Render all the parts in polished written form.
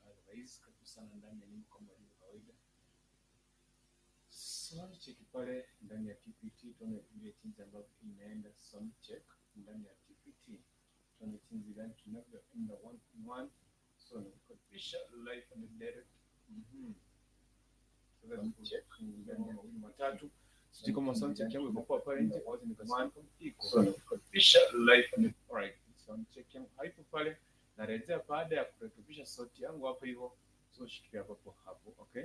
Otherwise, karibu sana ndani ya nyumba kama ilivyo kawaida. Sound check pale ndani ya TPT, tuone vile jinsi ambavyo inaenda. Sound check ndani ya TPT, tuone jinsi gani tunavyoenda one on one. So nakukaribisha live and direct. Sasa check ndani ya mawili matatu. Sijui kama sound check yangu iko poa pale nje, wazi nikasema iko. So nakukaribisha live and alright. Sound check yangu haipo pale. Narejea baada ya kurekebisha sauti yangu hapo hivyo. So shikilia hapo hapo, okay?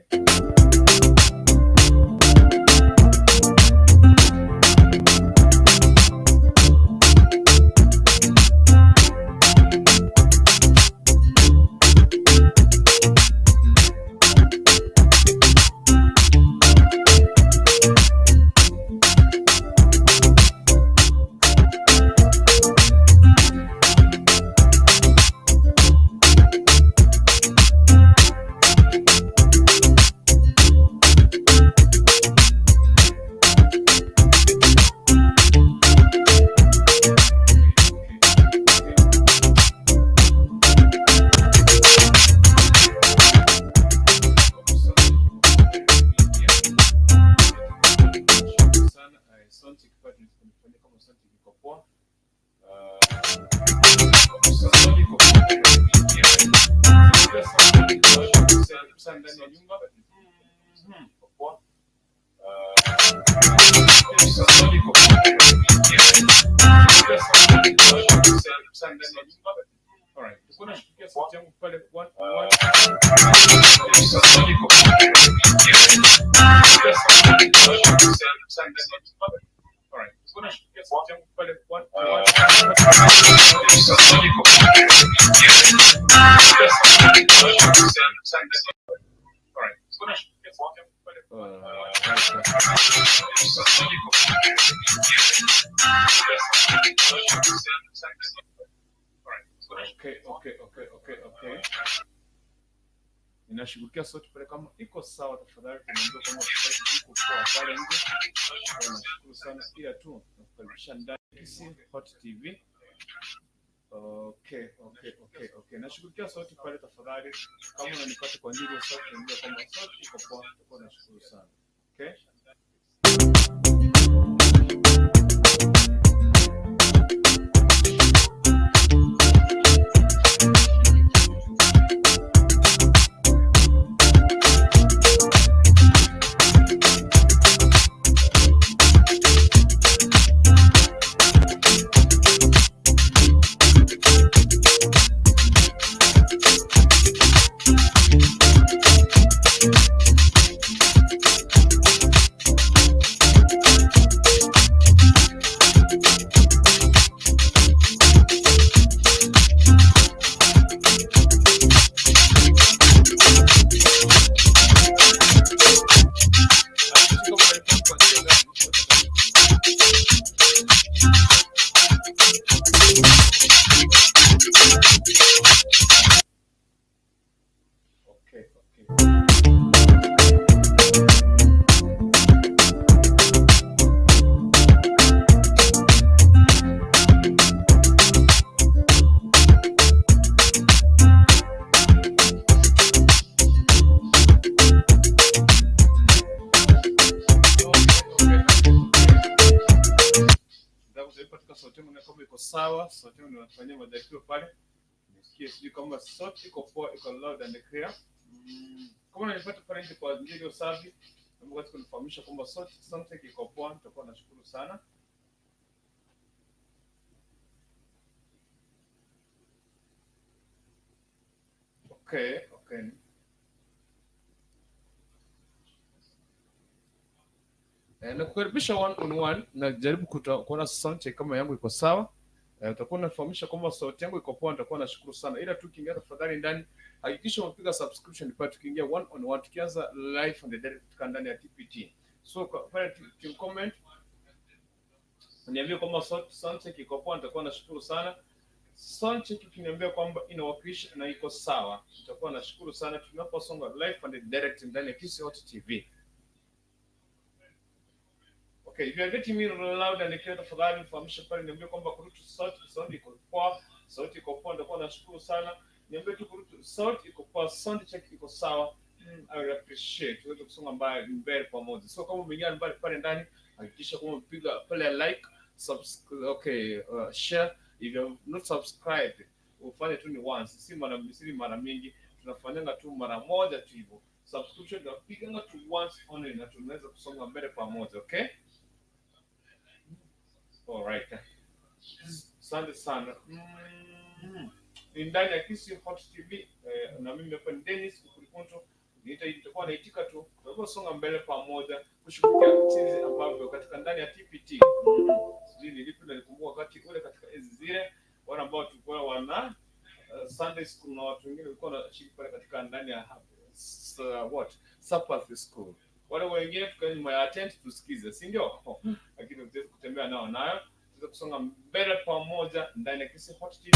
Sana sound check pale tulifanya kama sound check iko poa. Sound iko poa. Sana ndani ya nyumba. Iko poa. Sound iko poa. Sana ndani ya nyumba. Alright. Tulikuwa tunashukia sauti yangu pale one one. Sound iko poa. Alright. Tulikuwa tunashukia sauti yangu pale one one. Alright. Tulikuwa tunashukia sauti yangu pale. Okay, okay, okay, okay, okay. Ninashughulikia sauti pale kama iko sawa, tafadhali tunaambia kama sauti iko poa pale nje. Kwa nashukuru sana, ila tu nakukaribisha ndani ya Kisii Hot TV. Okay, okay, okay, okay. Nashughulikia sauti pale tafadhali. Kama unanipata kwa njia ya sauti, niambia kama sauti iko poa, nitakuwa nashukuru sana. Okay? Sijui kama unanipata kwa njia gani. Okay, okay. Okay, okay, okay. Nataka kujaribu katika sauti yangu na kama iko sawa, sauti yangu ninafanyia majaribio pale. Nisikie sijui kama sauti iko poa, iko loud and clear. Kama unanipata pale nje kwa njia iliyo safi, naomba basi kunifahamisha kwamba sauti something iko poa, nitakuwa nashukuru sana. Okay, okay. Nakukaribisha one on one, najaribu kuona sound check kama yangu iko sawa. Utakuwa unafahamisha kwamba sauti yangu iko poa, nitakuwa nashukuru sana. Ila tu ukiingia tafadhali ndani, hakikisha umepiga subscription pale tukiingia one on one, tukianza live on the direct kutoka ndani ya TPT. So pale tu comment niambie kwamba sound check iko poa, nitakuwa nashukuru sana. Sound check ukiniambia kwamba inawakilisha na iko sawa, nitakuwa nashukuru sana tunaposonga live on the direct ndani ya Kisii Hot TV. Okay, if you are getting me loud and clear, tafadhali nifahamishe pale, niambie kwamba kurutu sauti iko poa, sauti iko poa, nitakuwa nashukuru sana. Niambie tu kurutu sauti iko kwa sound check iko sawa. I will appreciate tuweze kusonga mbele pamoja. So kama umeingia mbali pale ndani, hakikisha kwamba umepiga pale like, subscribe, okay, share. If you have not subscribed, ufanye tu ni once, si mara mingi, tunafanyanga tu mara moja tu hivyo. Subscription tunapiganga tu once only, na tunaweza kusonga mbele pamoja, okay? All right. Asante sana. Ni ndani ya Kisii Hot TV, na mimi hapa ni Dennis Ukurikunto. Nitakuwa naitika tu, tunaposonga mbele pamoja kushughulikia jinsi ambavyo katika ndani ya TPT. Sijui nilipi nalikumbuka wakati ule katika enzi zile wale ambao tulikuwa wana Sunday school na watu wengine walikuwa wanashiriki pale katika ndani ya what Sabbath school. Wale wengine tukae nyuma ya tent tusikize, si ndio? Lakini tuweze kutembea nao nayo tuweze kusonga mbele pamoja ndani ya Kisii Hot TV.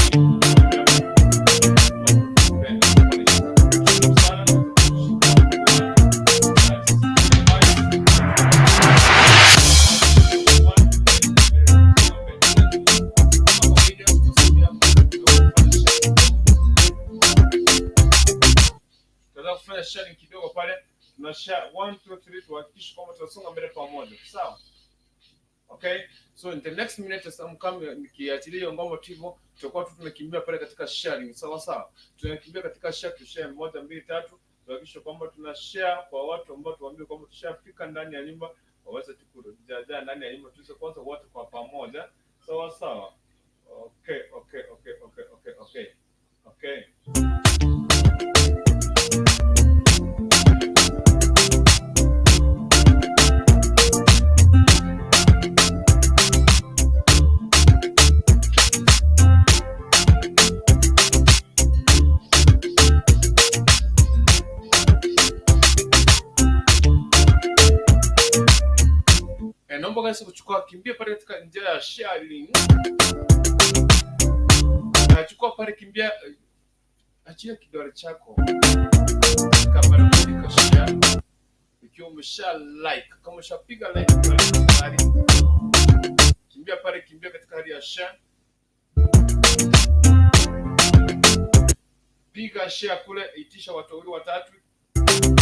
Tunataka kufanya sharing kidogo pale, tuna share 1 2 3, tuhakikishe kwamba tunasonga mbele pamoja, sawa? Okay, so in the next minute as I'm coming, nikiachilia hiyo ngoma tu hivyo, tutakuwa tu tunakimbia pale katika sharing, sawa sawa. Tunakimbia katika share, tu share 1 2 3, tuhakikishe kwamba tuna share kwa watu ambao tuwaambie kwamba tushafika ndani ya nyumba, waweze tu kujaja ndani ya nyumba, tuweze kwanza wote kwa pamoja, sawa sawa. Okay, okay, okay, okay, okay, okay. Okay. Naomba guys kuchukua kimbia pale katika njia ya sharing. Chukua pale kimbia, achia kidole chako kama unaandika share. Ikiwa umesha like, kama umeshapiga like pale, kimbia pale, kimbia katika hali ya share. Piga share kule, itisha watu wawili watatu.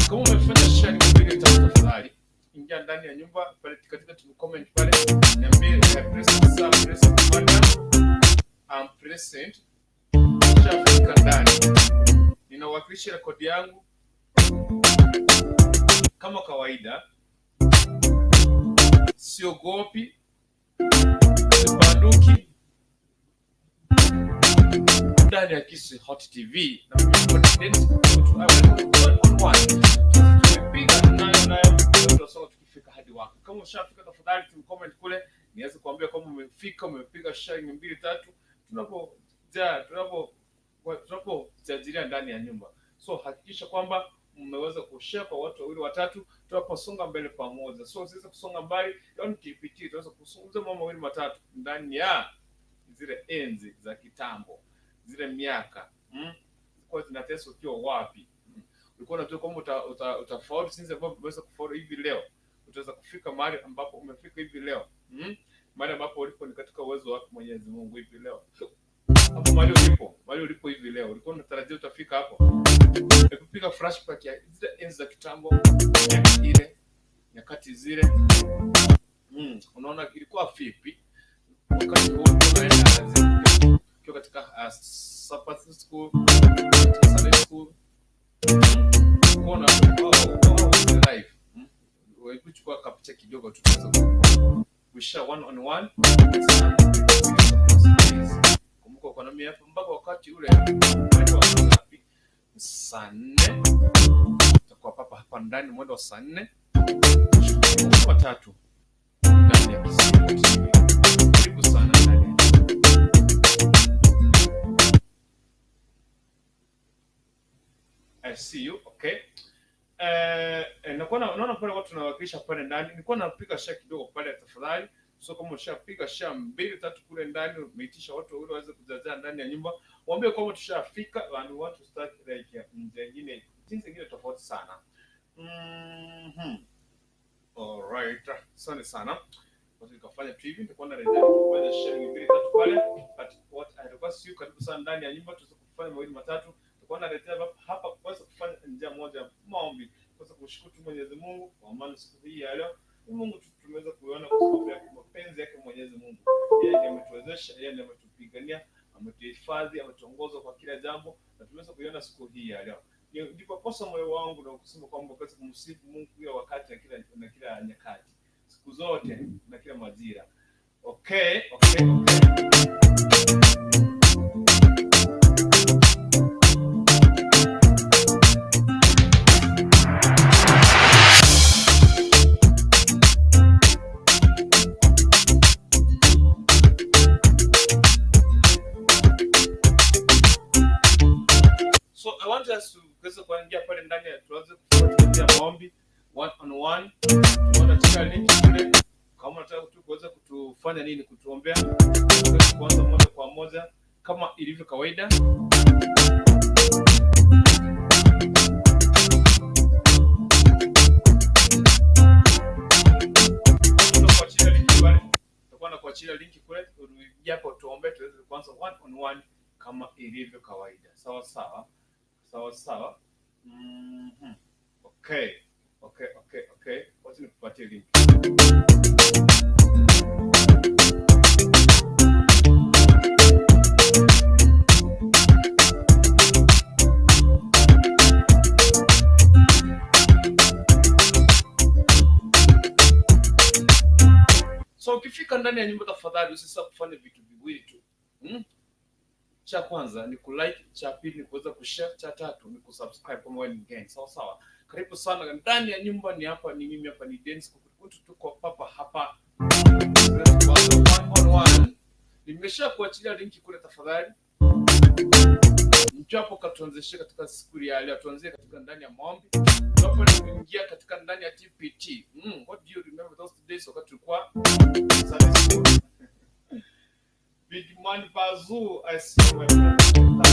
Kama umefanya share mbili tatu, tafadhali ingia ndani ya nyumba pale katika tu comment pale, niambie press sub, press button, I'm present. Nishafika ndani, ninawakilisha rekodi yangu kama kawaida, siogopi, sibanduki, ndani ya Kisii Hot TV na mimi ni Dennis Kukutu. I will one on one. Tumepiga nayo nayo, tunasonga tukifika hadi wapi. Kama ushafika tafadhali tu comment kule niweze kuambia kama umefika, umepiga sharing 2 3, tunapojajilia ndani ya nyumba. So hakikisha kwamba mmeweza kushare kwa watu wawili watatu, tunaposonga mbele pamoja. So usiweze kusonga mbali, yaani TPT tunaweza kuzungumza mambo mawili matatu ndani ya zile enzi za kitambo, zile miaka kwa zinatesa ukiwa wapi. Ulikuwa unajua kwamba utafaulu jinsi ambavyo umeweza kufaulu hivi leo, utaweza kufika mahali ambapo umefika hivi leo. Mahali ambapo ulipo ni katika uwezo wake Mwenyezi Mungu hivi leo. Hapo mahali ulipo hivi leo, ulikuwa unatarajia utafika hapo? Hebu piga flashback ya zile enzi za kitambo, miaka ile, nyakati zile. Unaona ilikuwa vipi wakati huo unaenda ukiwa katika Sabbath school, katika Sunday school, unaona live. Hebu chukua kapicha kidogo tu tuweze kuisha 1 on 1. Kumbuka uko nami hapa mpaka wakati ule mwendo wa saa ngapi? Saa 4. Tutakuwa papa hapa ndani mwendo wa saa 4. Watatu ndani ya Kisii Hot TV. Karibu sana ndani. I see you, okay. Naona pale watu tunawakilisha pale ndani. Nilikuwa napiga share kidogo pale tafadhali. So kama ushapiga share 2 3 kule ndani, umeitisha watu wawili waweze kujaza ndani ya nyumba, waambie kwamba tushafika and we want to start like nyingine, jinsi nyingine tofauti sana. All right. Asante sana. Kwa nikafanya tu hivi, nilikuwa narejea kufanya share 2 3 pale, but what I request you, karibu sana ndani ya nyumba tuweze kufanya mawili matatu. Nilikuwa narejea hapa kwa njia moja ya maombi, kuweza kushukuru tu Mwenyezi Mungu kwa maana siku hii ya leo ni Mungu tumeweza kuiona kwa sababu ya mapenzi yake Mwenyezi Mungu. Yeye ndiye ametuwezesha, yeye ndiye ametupigania, ametuhifadhi, ametuongoza kwa kila jambo na tumeweza kuiona siku hii ya leo. Ndipo kosa moyo wangu na kusema kwamba ukaweza kumsifu Mungu kila wakati na kila nyakati, siku zote na kila majira. Okay. So I want us to kuweza kuingia pale ndani ya tuanze kufuatilia maombi one on one. Tunaona link kule, kama unataka tu kuweza kutufanya nini, kutuombea, tuweze kuanza moja kwa moja kama ilivyo kawaida. Tunakuachilia link pale, tutakuwa na kuachilia link kule, japo tuombe tuweze kuanza one on one kama ilivyo kawaida. Sawa sawa, sawa sawa. Okay. Wacha nikupatie link. So ukifika ndani ya nyumba tafadhali usisahau kufanya vitu viwili tu. Cha kwanza ni kulike, cha pili ni kuweza kushare, cha tatu ni kusubscribe kama wewe ni mgeni. Sawa sawa. Karibu sana ndani ya nyumba, ni hapa ni mimi hapa ni Dennis Kukutu, tuko papa hapa. One on one. Nimesha kuachilia linki kule, tafadhali. Njoo hapo katuanzishe katika siku ya leo, tuanzie katika ndani ya maombi. Tunapo kuingia katika ndani ya TPT. What do you remember those days wakati tulikuwa Sunday school? Big man Pazu, I see my friend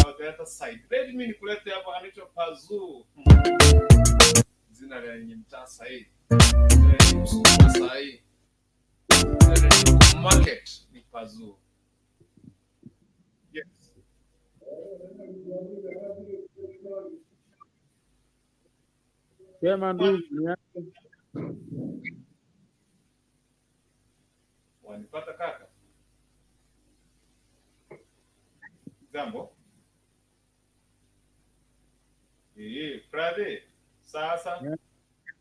on the other side. Let me nikulete hapa, anaitwa Pazu. Jina lenye mtaa sahihi. Jina lenye msukuma sahihi. Jina lenye market ni Pazu. Yes. Sema ndugu, niaje? Wanipata kaka? Jambo. Friday. Sasa.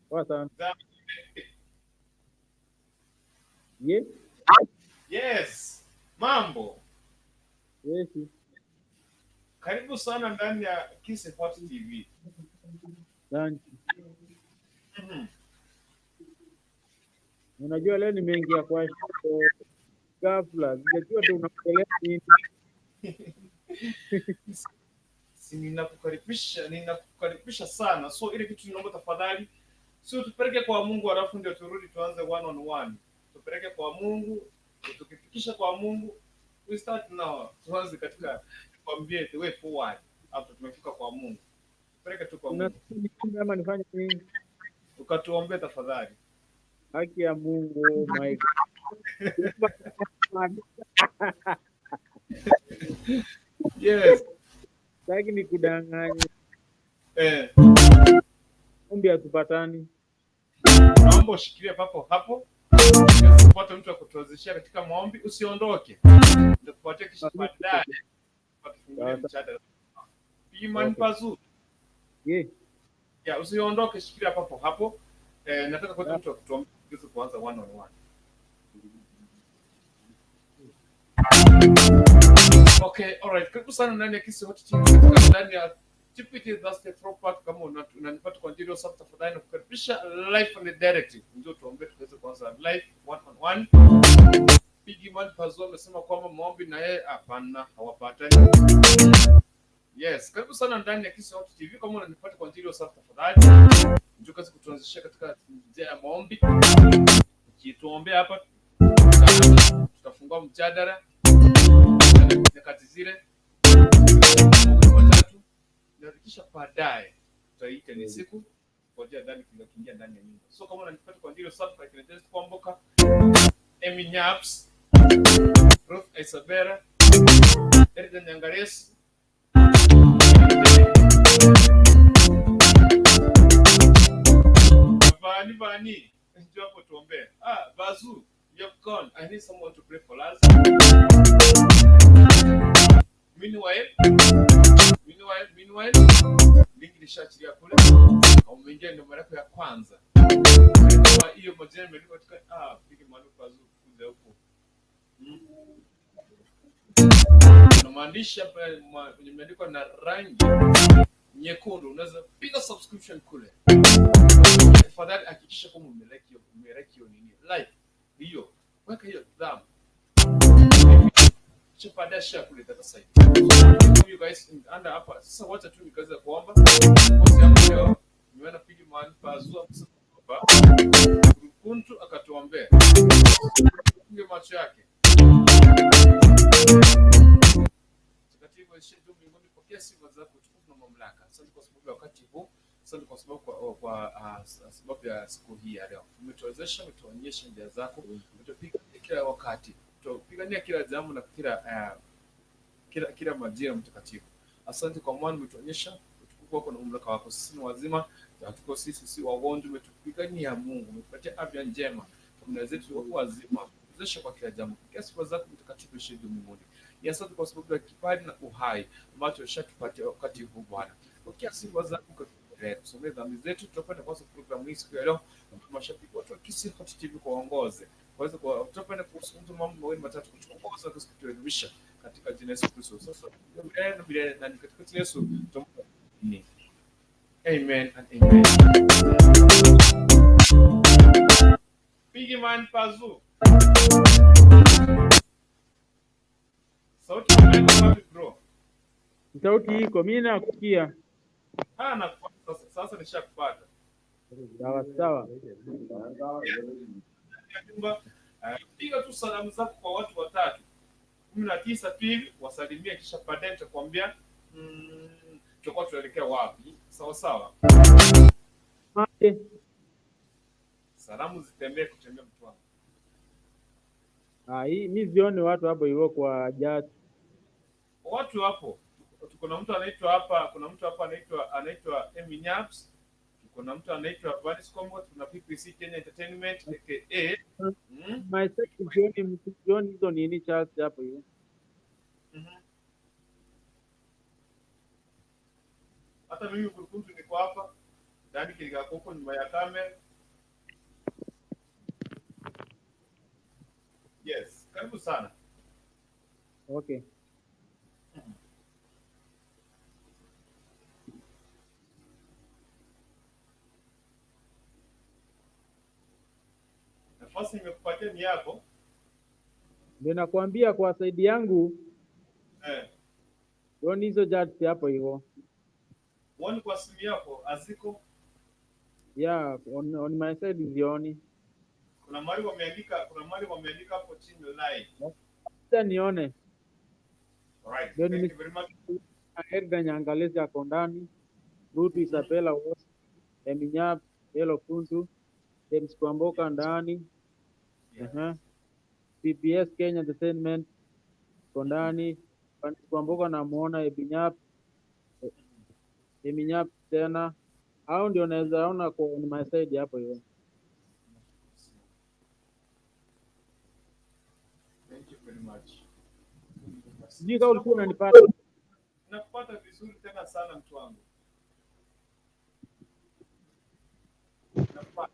Poa sana. Jambo. Ye? Yes. Mambo. Yes. Karibu sana ndani ya Kisii Hot TV. Asante. Unajua leo nimeingia kwa show ghafla, sijajua tu unaongelea nini. Si ninakukaribisha sana. So ile kitu ninaomba tafadhali, sio tupeleke kwa Mungu alafu ndio turudi tuanze one on one. Tupeleke kwa Mungu, tukifikisha kwa Mungu, we start now. Tuanze katika tukwambie the way forward after tumefika kwa Mungu. Tupeleke tu kwa Mungu. Unataka niombe ama nifanye nini? Ukatuombee tafadhali. Haki ya Mungu, oh my God. Yes. Sitaki nikudanganye. Ombi hatupatani. Naomba ushikilie papo hapo. Upate mtu wa kutuanzishia katika maombi, usiondoke. Nitakupatia kisha baadaye tufungulie mjadala. Iman Pazu. Ye. Ya, usiondoke, shikilia papo hapo. Nataka kupata mtu wa kutuombea tuweze kuanza one on one. Okay, all right. Karibu sana ndani ya Kisii Hot TV katika ndani ya TPT Thursday Throwback. Kama unanipata kwa njia hiyo, tafadhali nakukaribisha live on the direct. Ndio tuombe tuweze kuanza live one on one. Big Man Pazu amesema kwamba maombi na yeye hapana, hawapatani. Yes, karibu sana ndani ya Kisii Hot TV. Kama unanipata kwa njia hiyo, tafadhali njoo kazi kutuanzishia katika njia ya maombi. Ukituombea hapa tutafungua mjadala nyakati zile watatu, na kisha baadaye tutaita ni siku kwa ndani kuingia ndani ya nyumba. So kama unanipata kwa njia hiyo, like Kwamboka, Emi Nyaps, Ruth Isabella, Erida Nyangares, I need someone to pray for us. Meanwhile, meanwhile, link nishaachilia kule. Kama umeingia ndio mara yako ya kwanza. Kama hiyo majina imeandikwa katika piga mahali pazuri kuja huko. Kuna maandishi hapa imeandikwa na rangi nyekundu, unaweza piga subscription kule. Tafadhali hakikisha kwamba umelike hiyo nini, like hiyo, weka hiyo thumb, kisha baadaye share kule itasaidia. So, you guys anda hapa sasa, wacha tu nikaweza kuomba wote hapo leo. Nimeona pigi mahali pazuri hapa, Kuntu akatuombea, funge macho yake. Mtakatifu aishiye juu mbinguni, pokea sifa zako, utukufu na mamlaka. Asante kwa sababu ya wakati huu, asante kwa sababu kwa sababu ya siku hii ya leo. Umetuwezesha, umetuonyesha njia zako, umetupigania kila wakati, umetupigania kila jambo na kila majira. Mtakatifu, asante kwa maana umetuonyesha utukufu wako na mamlaka wako. Sisi ni wazima, hatuko sisi si wagonjwa, umetupigania Mungu, umetupatia afya njema, familia zetu wako wazima, tuwezeshe kwa kila jambo. Pokea sifa zako, Mtakatifu aishiye juu mbinguni. Ni asante kwa sababu ya kibali na uhai ambacho ushatupatia wakati huu Bwana. Pokea sifa zako, tusomee dhambi zetu. Tutakwenda kwanza programu hii siku ya leo, mashabiki watu wa Kisii Hot TV kuwaongoze waweze kwa tutakwenda kuzungumza mambo mawili matatu, kutuongoza kutuelimisha katika jina la Yesu Kristo. Sasa milele na milele na katika jina la Yesu tuombe. Amen and amen. Big man Pazu. Sauti imeweka wapi bro? Sauti iko, mimi nakusikia. Ah, nakupata sasa. Sasa nishakupata. Sawa sawa. Nyumba, piga tu salamu zako kwa watu watatu 19 tu hivi, wasalimie, kisha baadaye nitakwambia tutakuwa tunaelekea wapi. Sawa sawa. Mate. Salamu zitembee kutembea mtu wangu. Ah, hii mimi sioni watu hapo hivyo kwa chat. Watu hapo. Tuko na mtu anaitwa hapa, kuna mtu hapa anaitwa Emi Nyaps. Tuko na mtu anaitwa Vanis Combo, tuna PPC Kenya Entertainment aka My sioni mtu, sioni hizo nini chat hapo hivyo. Hata mimi kurukuntu niko hapa. Ndani kilika huko nyuma ya kamera. Yes, karibu sana. Okay. Nafasi nimekupatia ni yako. Ndio nakwambia kwa side yangu. Sioni hizo chat hapo hivyo. Uone kwa simu yako aziko? Yeah, on my side sioni. Kuna mahali wameandika, kuna mahali wameandika hapo chini live. Sasa nione. All right. Then Thank you very much. Edgar Nyangalezi ako ndani, Ruth Isabella Wos, Eminyap, Elo Kuntu, James Kwamboka ndani. PPS Kenya Entertainment ko ndani. Kwamboka namuona Eminyap, Eminyap tena. Hao ndio naweza ona kwa on my side hapo hiyo. Thank you very much. Sijui kama ulikuwa unanipata. Nakupata vizuri tena sana mtu wangu. Nakupata.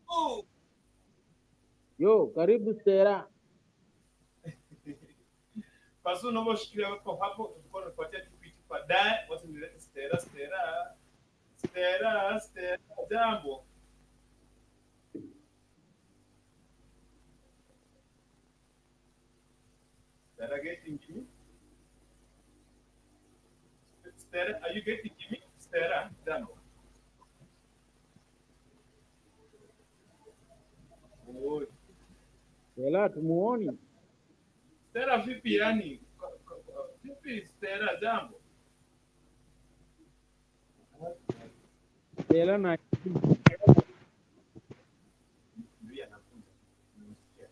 Oh. Yo, karibu Stella. Pasu naomba ushikilie hapo hapo, tutakuwa tunapatia kitu baadaye. Wacha nilete Stella, Stella. Stella, Stella, jambo. Stella getting me? Stella, are you getting me? Stella, jambo. Oi. Stella, tumuoni. Stella vipi yani? Vipi Stella, jambo. Stella na Ndio anakuja. Nimesikia.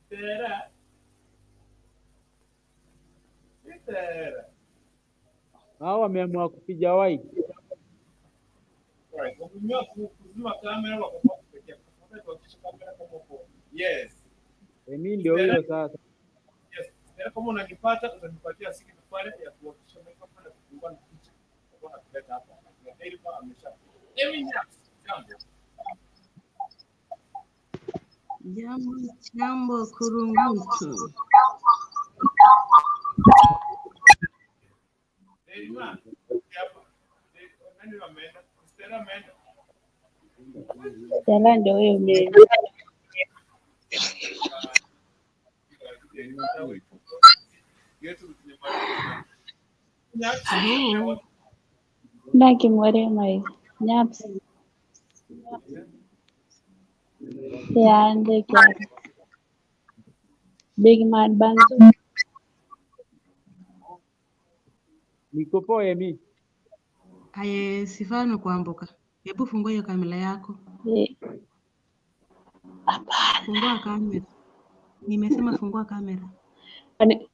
Stella. Stella. Hao wameamua kupiga white. Right. Wameamua kuzima kamera wakakuwa pekee. Tafadhali tuhakikishe kamera kama uko. Yes. Emi ndio huyo sasa. Yes. Stella, kama unanipata utanipatia signal pale ya kuhakikisha microphone na kufungua na picha. Utakuwa nakileta hapa. Na Elba amesha. Emi Nyaps, jambo. Jambo jambo kurungutu. Elma, hapa. Nani ameenda? Stella ameenda. Stella ndio huyo mimi. Halo, Ndakimorema nyaps. Yande kyar. Big man Banzo. Niko poa Emi. aye sifano kuambuka. Hebu fungua hiyo kamera yako. Eh, Hapana. Fungua kamera. Nimesema fungua kamera. Ani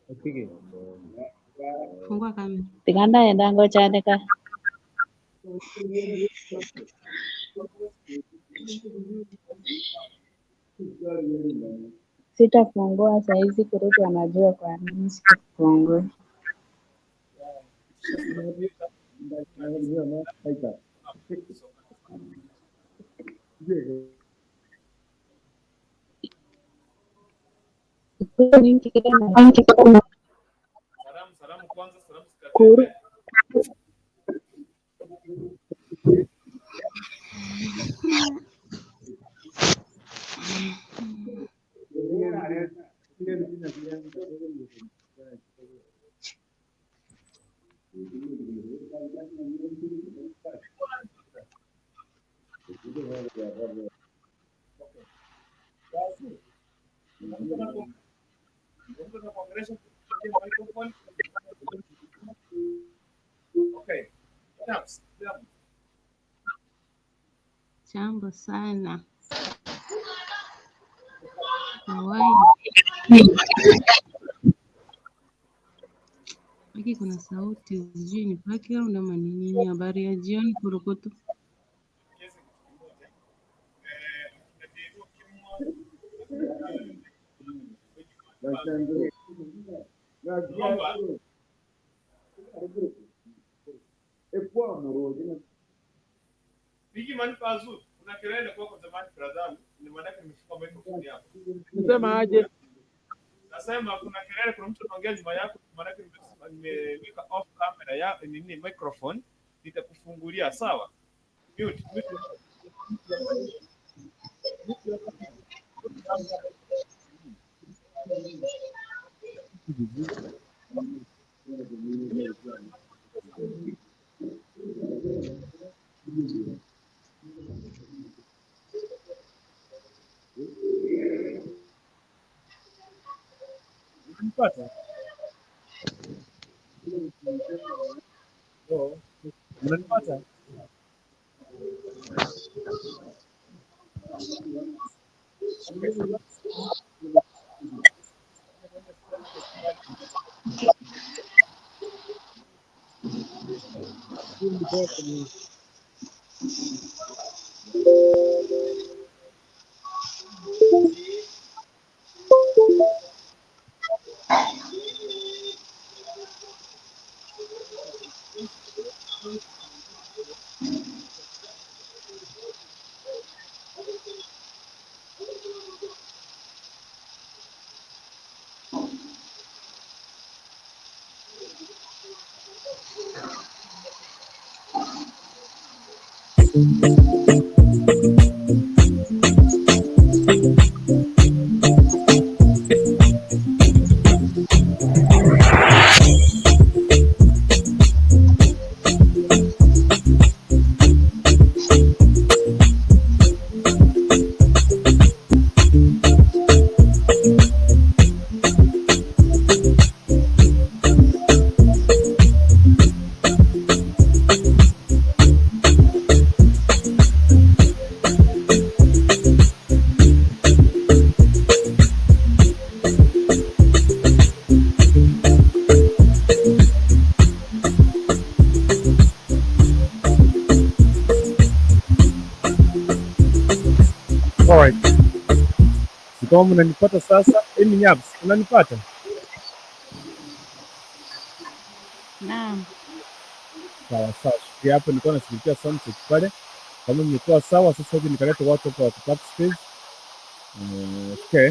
Upige. Fungua kamera. tiganda endango chandika. Sitafungua saizi kurutu anajua kwa nini sikufungui. Salamu, salamu kwanza, salamu Kuru. zikatembee. Basi, kuna mtu anakuongelesha kupitia microphone. Okay. Chaps, jambo. Jambo sana. Hawaii. Hiki kuna sauti sijui ni background ama ni nini. Habari ya jioni kurukutu. Kiasi kitu kimoja. Eh, tunajaribu kimwa. Naomba Bigi man Pazu, kuna kelele kwako zamani brother, ni maana yake nimefunga microphone yako. Unasema aje? Nasema kuna kelele, kuna mtu anaongea nyuma yako, maana yake nimeweka off camera ya nini microphone, nitakufungulia sawa? Mute, mute. Unanipata? Unanipata? Kama mnanipata sasa, Emi Nyabs, unanipata? Naam. Sawa sawa. Shikilia hapo, nilikuwa nashughulikia sound check pale. Kama imekuwa sawa, sasa hivi nikaleta watu hapa wa participate. Okay,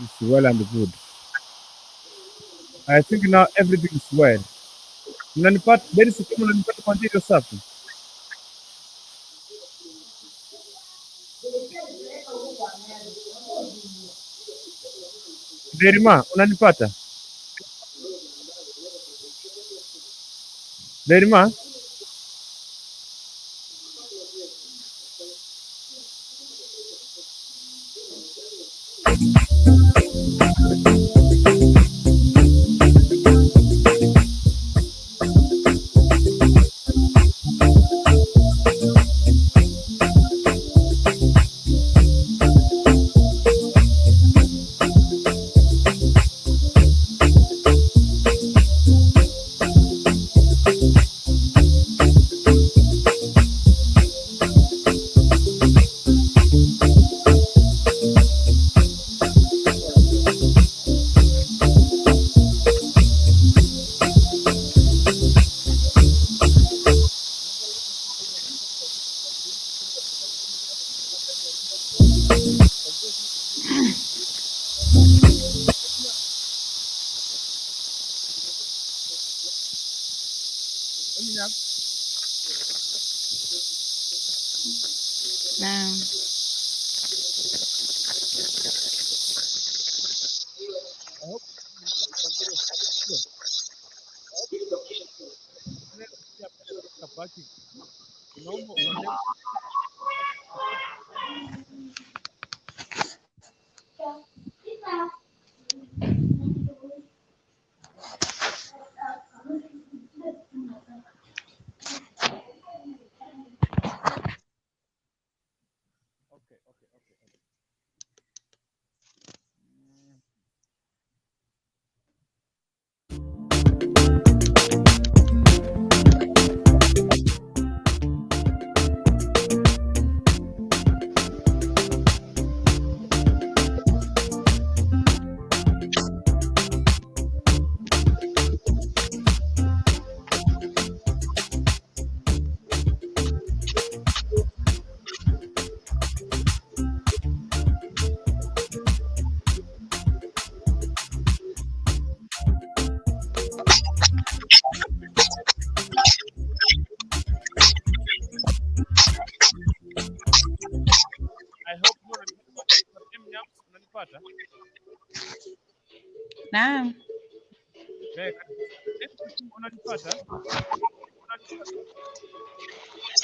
it's well and good. I think now everything is well. Mnanipata? Dennis, kama unanipata kwa njia iliyo safi? Derima, unanipata? Derima? Emi Nyabs? Naam. I hope Naomba uende. Okay. I hope Emi Nyabs, unanipata? Naam. Eh, unanipata?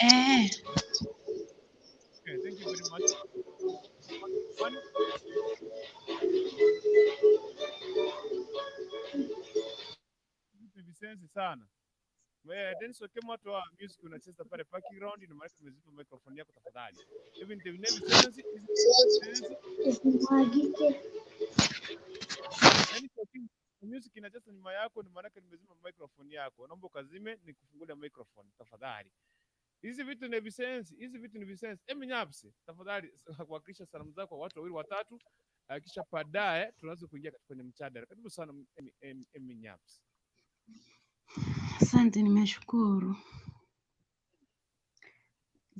Eh, Okay, thank you very much. One, vitu visensi sana. Wewe Dennis Okemo, watu wa music unacheza pale background, ina maana tumezipa microphone yako tafadhali. Even the name sensi, sensi, Isimwagike. Dennis Okemo, music inacheza nyuma yako, ni maana nimezima microphone yako. Naomba ukazime nikufungulia microphone tafadhali. Hizi vitu ni visensi, hizi vitu ni visensi. Emi Nyapsi, tafadhali kuwakilisha salamu zako kwa watu wawili watatu, kisha baadaye tunaweza kuingia katika kwenye mjadala. Karibu sana Emi Nyapsi. Asante, nimeshukuru.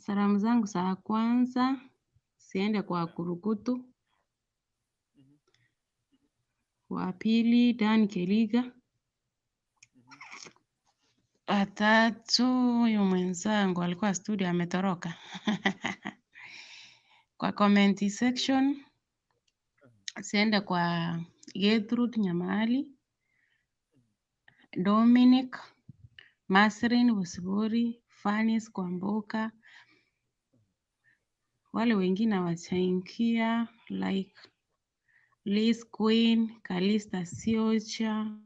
Salamu zangu za kwanza siende kwa Kurukutu, wa pili Dan Keliga, wa tatu huyu mwenzangu alikuwa studio ametoroka. Kwa comment section siende kwa Gertrude Nyamali, Dominic Masrin Busiburi, Fanis Kwamboka, wale wengine wachangia like Liz Queen, Kalista Siocha,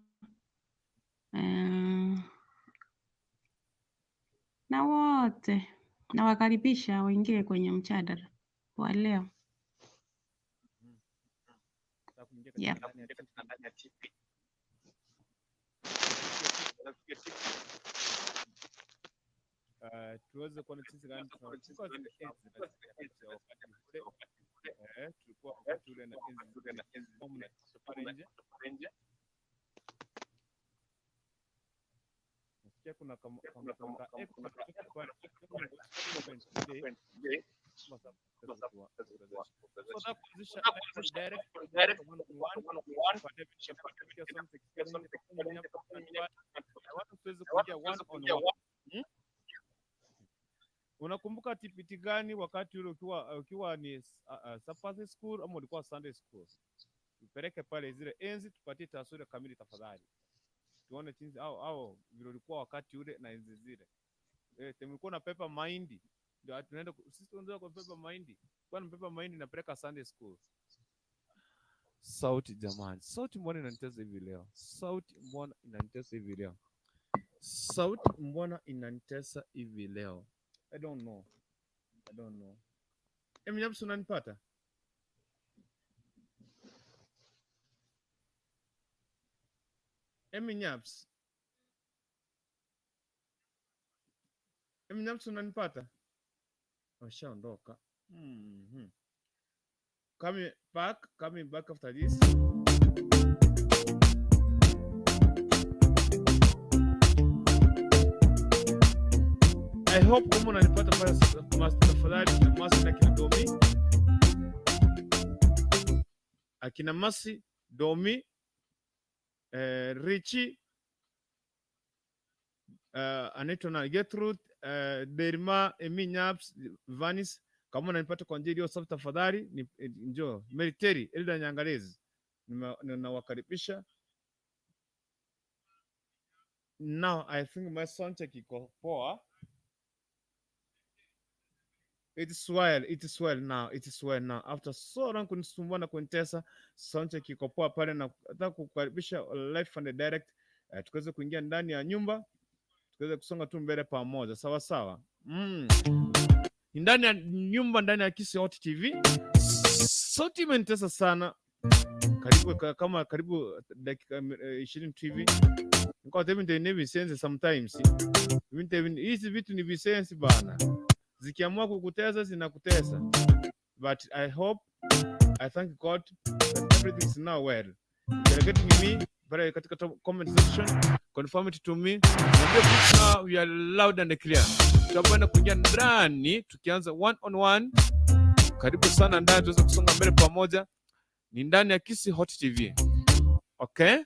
na wote nawakaribisha waingie kwenye mjadala wa leo. Nataka kuingia Yep. katika ndani ya TV. Tuweze kuona jinsi gani tunavuka zile enzi na zile wakati ule. Tulikuwa wakati ule na enzi pale nje. Nasikia kuna kama kama echo kinatoka pale. So nataka kuanzisha live and direct one on one kwa David Shepherd. Kupitia sound check na watu tuweze kuingia one on one. Hmm? Unakumbuka TPT gani wakati ule ukiwa ni Sabbath school ama ulikuwa Sunday school? Tupeleke pale zile enzi, tupatie taswira kamili tafadhali, tuone jinsi au vile ulikuwa wakati ule na enzi zile. Tumekuwa na pepa mahindi ndio tunaenda sisi tunaanza kwa pepa mahindi, kwa na pepa mahindi napeleka Sunday school. Sauti jamani, sauti mbona inanitesa hivi leo? Sauti mbona inanitesa hivi leo? Sauti mbona inanitesa hivi leo? I don't know. I don't know. Emnyabs, unanipata? Eminyabs. Eminyabs, unanipata? Washaondoka. Coming back after this. I hope kama unanipata pale tafadhali, kina Masi na kina Domi. Akina Masi, Domi, Richie, anaitwa na Gertrude, Derma, Emi Nyaps, Vanis, kama unanipata kwa njia iliyo safi tafadhali ni njoo. Meriteri, Elda Nyangalezi. Ninawakaribisha. Now I think my sound check iko poa. It is well, it is well now, it is well now. After so long kunisumbua na kunitesa, sound check iko poa pale na nataka kukukaribisha live and direct. Tukaweze kuingia ndani ya nyumba, tukaweze kusonga tu mbele pamoja. Sawa sawa. Ni ndani ya nyumba, ndani ya Kisii Hot TV. Sauti imenitesa sana. Karibu kama karibu dakika 20 tu hivi. Niko tena ni visense sometimes. Hizi vitu ni visense bana. Zikiamua kukutesa zinakutesa. But I hope, I thank God that everything is now well. You are getting me pale katika comment section, confirm it to me. Niambie kuhusu now we are loud and clear. Tutakwenda kuingia ndani tukianza one on one. Karibu sana ndani tuweze kusonga mbele pamoja. Ni ndani ya Kisii Hot TV. Okay?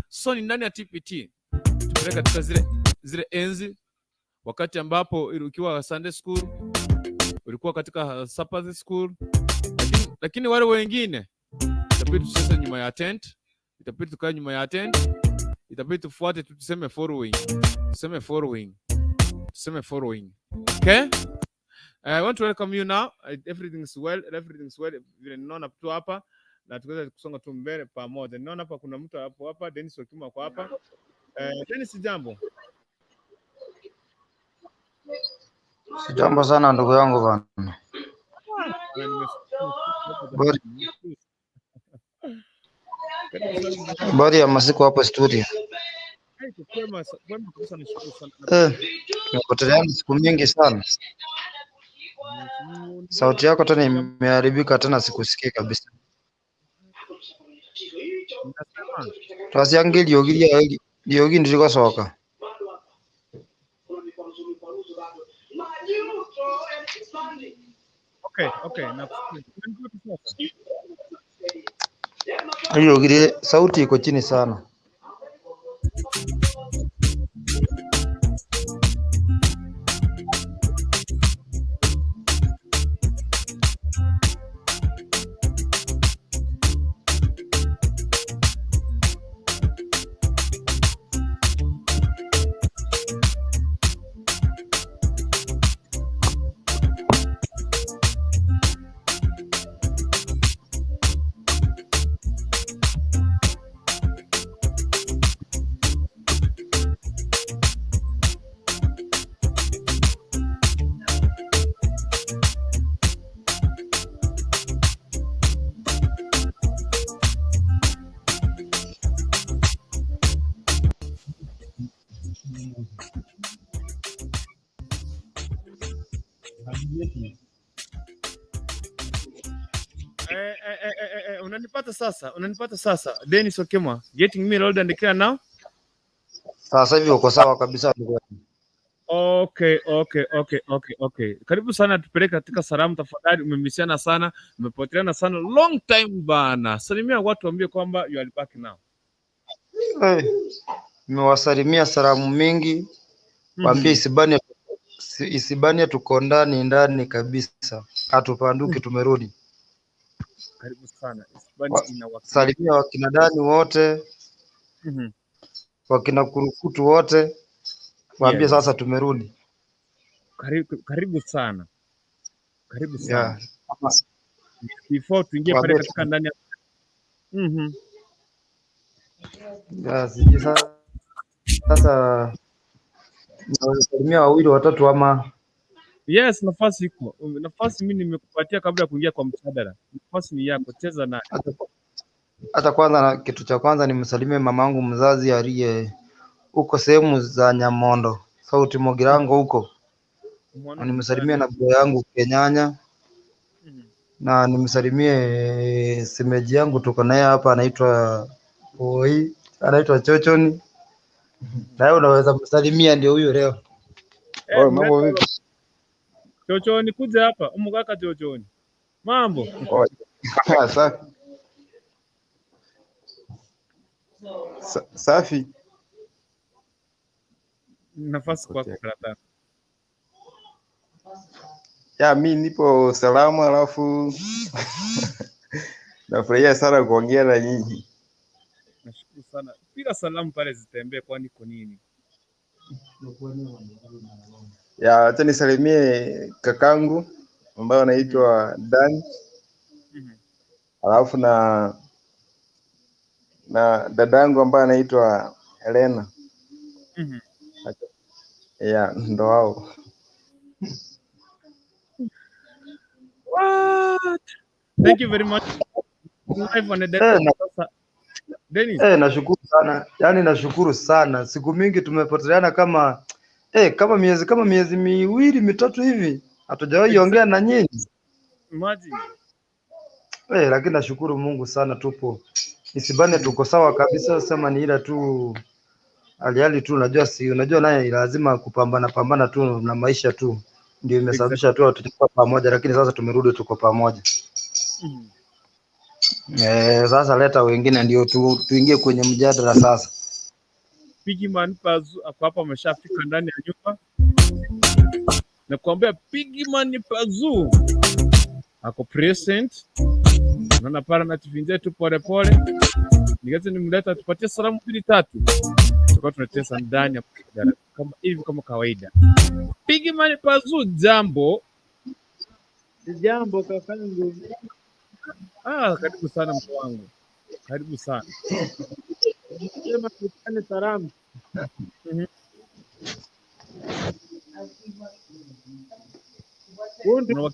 So ni ndani ya TPT. Tupeleke katika zile enzi wakati ambapo ukiwa Sunday school, ulikuwa katika Sabbath school, lakini wale wengine itabidi tucheze nyuma ya tent, itabidi tukae nyuma ya tent, itabidi tufuate tu, tuseme following, tuseme following, tuseme following. Okay? I want to welcome you now. Everything is well, everything is well. Vile ninaona tu hapa na tuweza kusonga tu mbele pamoja. Ninaona hapa kuna mtu hapo hapa, Dennis Okima kwa hapa. Dennis, jambo. Sijambo sana ndugu yangu bana. Bwana, Habari ya masiku hapo studio. Kwema, kwema kabisa, nashukuru sana. Tumepoteleana siku nyingi sana. Sauti yako tena imeharibika tena sikusikii kabisa. Nasema Twasiange riogi ria riogi ndirigocoka. Okay, nakusikia. Unanipata sasa? Riogi sauti iko chini sana. Unanipata sasa? Unanipata sasa? Dennis Okemwa, getting me loud and clear now? Sasa hivi uko sawa kabisa ndugu yangu. Okay. Karibu sana, tupeleke katika salamu tafadhali. Umemisiana sana, umepoteleana sana long time bana. Salimia watu, waambie kwamba you are back now. Eh, nimewasalimia salamu mingi, waambie Isibania, Isibania tuko ndani ndani kabisa, hatupanduki, tumerudi. Karibu sana. Isibania inawakilisha. Salimia wakina Dani wote, wakina Kurukutu wote, waambie sasa tumerudi. Karibu, karibu sana. Karibu sana. Yeah. Before tuingie pale Waambie katika ndani ya Yeah, sijui sasa naweza salimia wawili watatu ama Yes, nafasi iko. Nafasi mimi nimekupatia kabla ya kuingia kwa mjadala. Nafasi ni yako, cheza nayo. Hata kwanza na kitu cha kwanza nimsalimie mamangu mzazi aliye huko sehemu za Nyamondo, Sauti Mogirango huko, na Mwana nimsalimie na bro yangu Kenyanya, na nimsalimie semeji yangu tuko naye hapa anaitwa Oi, anaitwa Chochoni, na wewe unaweza msalimia, ndio huyo leo. Eh, Oi, mambo mleta vipi? Chochoni, kuja hapa. Umukaka Chochoni. Mambo. Oi. Safi. Safi. Nafasi kwako Okay. brother. Ya, mi nipo salama, alafu nafurahia sana kuongea na nyinyi. Nashukuru sana. Piga salamu pale zitembee, kwani kwa nini? Ya, acha nisalimie kakangu ambaye anaitwa Dan, alafu na dadangu ambaye anaitwa Helena. Ya, ndo hao. What? Thank you very much. Live on the Eh, na, sasa. Dennis. nashukuru sana, yaani nashukuru sana. Siku mingi tumepoteleana kama kama miezi miwili mitatu hivi hatujawahi ongea na nyinyi. Imagine. Lakini nashukuru Mungu sana, tupo Isibane, tuko sawa kabisa. Sema ni ila tu hali tu, unajua si unajua naye lazima kupambana pambana tu na maisha tu ndio imesababisha tu hatujakuwa pamoja, lakini sasa tumerudi, tuko pamoja. Sasa leta wengine ndio tuingie kwenye mjadala sasa. Pigman Pazu ako hapa, ameshafika ndani ya nyumba. Nakuambia Pigman Pazu ako present. Naona pale anatuvinjia tu pole pole. Nikaza nimleta tupatie salamu mbili tatu. Tutakuwa tunacheza ndani ya mjadala kama hivi kama kawaida. Pigman Pazu, jambo. Jambo kakangu. Ah, karibu sana mtu wangu. Karibu sana. Sema tukane salamu. Kuntu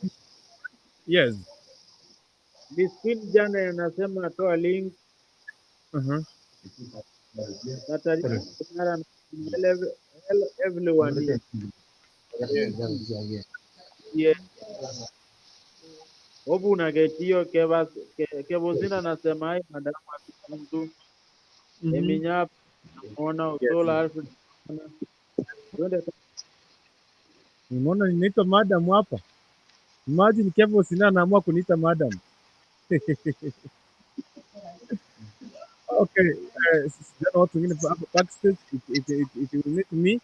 Yes. Biscuit jana anasema toa link. Katarina hello everyone. Yeah. Hobu unaketio kebosina anasema hai madamu mtu. Eminya namuona Usola Alfred. Twende. Unaona ninaitwa madam hapa. Imagine Kevin Sina anaamua kuniita madam. Okay, sijana watu wengine hapa backstage it will need me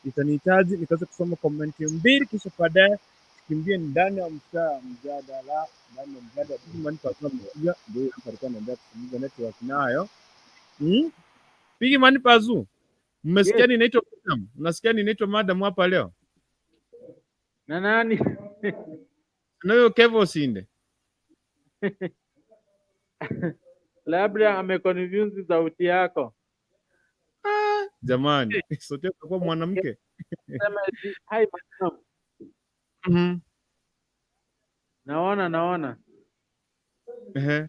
itanihitaji nikaweza kusoma komenti mbili kisha baadaye tukimbie ndani ya mtaa mjadala ndani ya mjadala. Big Man Pazu amekuja, ndio hapa alikuwa anaendelea kuzungumza network nayo. Big Man Pazu, mmesikia Yes. ninaitwa madam? Mnasikia ninaitwa madam hapa leo? Na nani? Na huyo Kevo Osinde. Labda ameconfuse sauti yako. Jamani, sauti yako kwa mwanamke. Sema eti, hi madam. Naona naona. Ehe.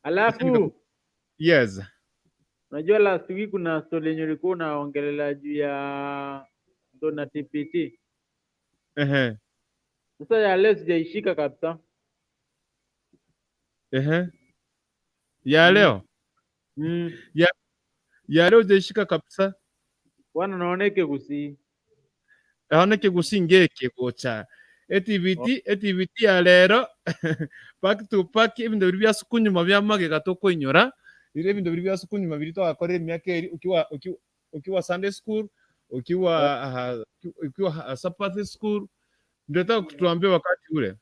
Alafu Yes. unajua last week kuna story yenye ulikuwa unaongelea juu ya ndo na TPT. Ehe. Sasa ya leo sijaishika kabisa. Ehe. Ya leo. Ya leo hujaishika kabisa. Bwana naoneke gusi. Aoneke gusi ngeke gocha. Etiviti etiviti ya lero back to back ebinto biri byasukunyuma byamagega tokoinyora rire ebinto biri byasukunyuma biri twakorire emiaka eri ukiwa Sunday school, ukiwa Sabbath school. Ndio nataka kutuambia wakati ule,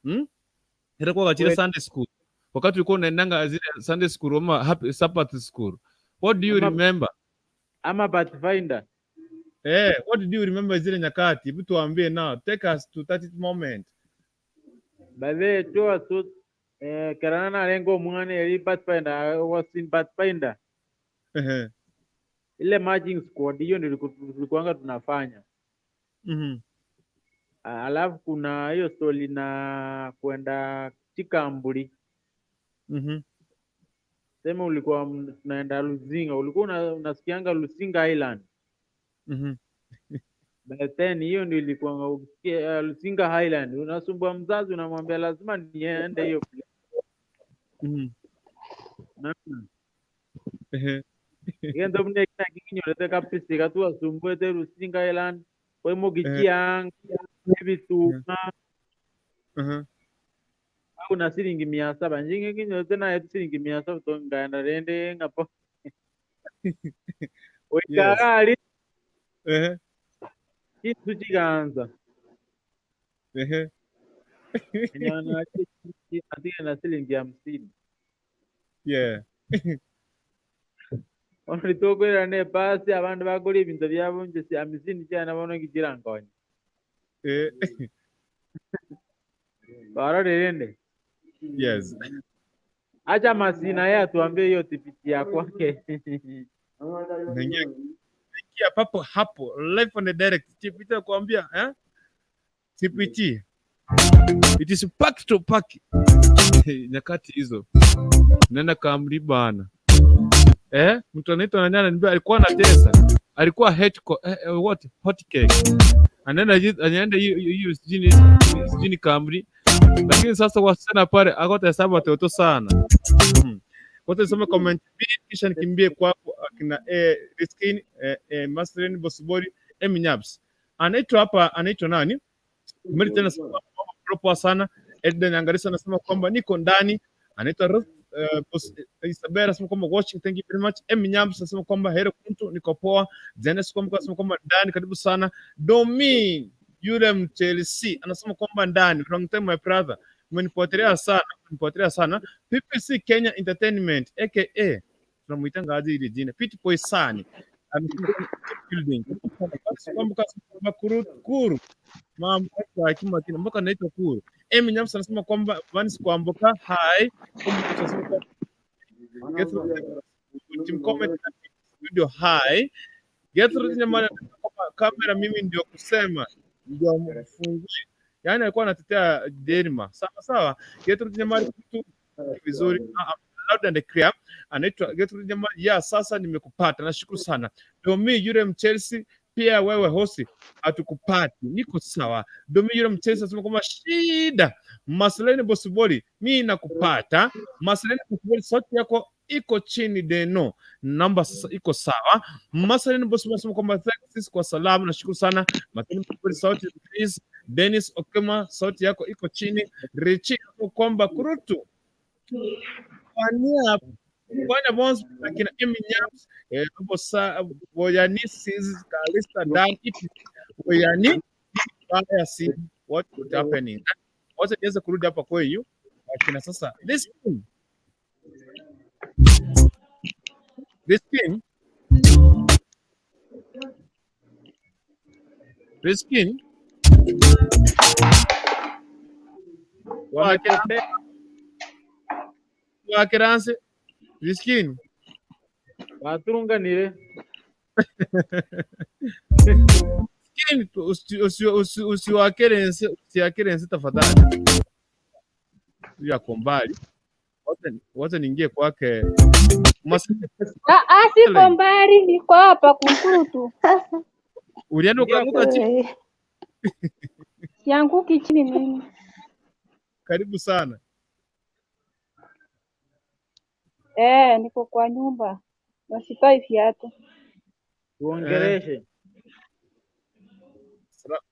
Itakuwa kachile Sunday school, wakati ulikuwa unaendanga zile Sunday school ama happy Sabbath school, what do you remember? Ama Pathfinder. Eh, what do you remember zile nyakati? Hebu tuambie now, take us to that moment. By the way, toa tu karana nalenga omwana eri Pathfinder, I was in Pathfinder. Ile marching squad hiyo ndio tulikuwanga tunafanya. Alafu kuna hiyo story na kwenda Chikamburi. Sema ulikuwa tunaenda Luzinga, ulikuwa unasikianga Lusinga Island. By then hiyo ndio ilikuwa ukisikia Lusinga Island, unasumbua mzazi unamwambia lazima niende hiyo place. Naona. Gendo mune kina kikinyorete kabisa katuwasumbuete Lusinga Island koimokichianga ebituma kuna silingi 700 njinge kinyorete naye silingi 700 to ngaenda rende ngapo oikakali chintu chikanza Nyana atige na silingi 50. Onitokwera ne pasi abandu bakora ebintu byabo nje si 50 chana bono kichira nkonya. Barorerende. Yes. Acha Masina yeye atuambie hiyo tipiti ya kwake. Naingia papo hapo live on the direct. TPT kuambia, eh? TPT. It is pack to pack. Nyakati hizo. Nenda kamri bana. Eh, mtu anaitwa nani ananiambia alikuwa anatesa. Alikuwa hate what hot cake. Anaenda hiyo sijini kamri. Lakini sasa wasichana pale akota hesabu watoto sana. Wote nisome comment mbili kisha nikimbie kwako akina Riskin, Masterin Bosibori, Eminyabs. Anaitwa hapa, anaitwa nani? Mimi tena sema poa sana. Edden Angarisa anasema kwamba niko ndani. Anaitwa Ruth Isabella anasema kwamba watching, thank you very much. Eminyabs anasema kwamba heri kuntu, niko poa. Zenes kwamba anasema kwamba ndani, karibu sana. Domi yule mchelsea anasema kwamba ndani, long time my brother, umenifuatilia sana, umenifuatilia sana. PPC Kenya Entertainment aka tunamuitanga aje ile jina, Pit Poisani amesema kwamba building kwamba kwamba kuru kuru mama hekima kina mpaka anaitwa kuru. Emi Nyamsa anasema kwamba Vanis Kwamboka hi, anasema kwamba Team comment studio hi. Gertrude Nyamani anasema kwamba kamera mimi ndio kusema ndio mfungue, yaani alikuwa anatetea Derma. Sawa sawa. Gertrude Nyamani kitu vizuri, loud and clear. Anaitwa Gertrude Nyamani. Ya sasa nimekupata, nashukuru sana. Domi yule Mchelsea pia wewe hosi hatukupati, niko sawa. Domi yule Mchelsea anasema kwamba shida. Maseleni Bosiboli, mi nakupata. Maseleni Bosiboli, sauti yako iko chini deno, namba sasa iko sawa. Maseleni Bosiboli anasema kwamba thanks kwa salamu, nashukuru sana. Maseleni Bosiboli, sauti please. Dennis Okema, sauti yako iko chini. Richi kwamba kurutu Wania Bwana Bones akina Emi Nyams bosa Boyani sis Kalista Dan ipi Boyani baya si what is happening. Wacha niweze kurudi hapa kwenyu akina sasa this team Wamepotea. Wakiranse Riskin Baturunganire. Riskin usiwakerense usiakerense tafadhali. Yako mbali. Wacha niingie kwake. Ah, ah, siko mbali, niko hapa Kunkutu. Ulienda ukaanguka chini. Sianguki chini mimi. Karibu sana. Niko kwa nyumba na sitoi viatu. Tuongeleshe.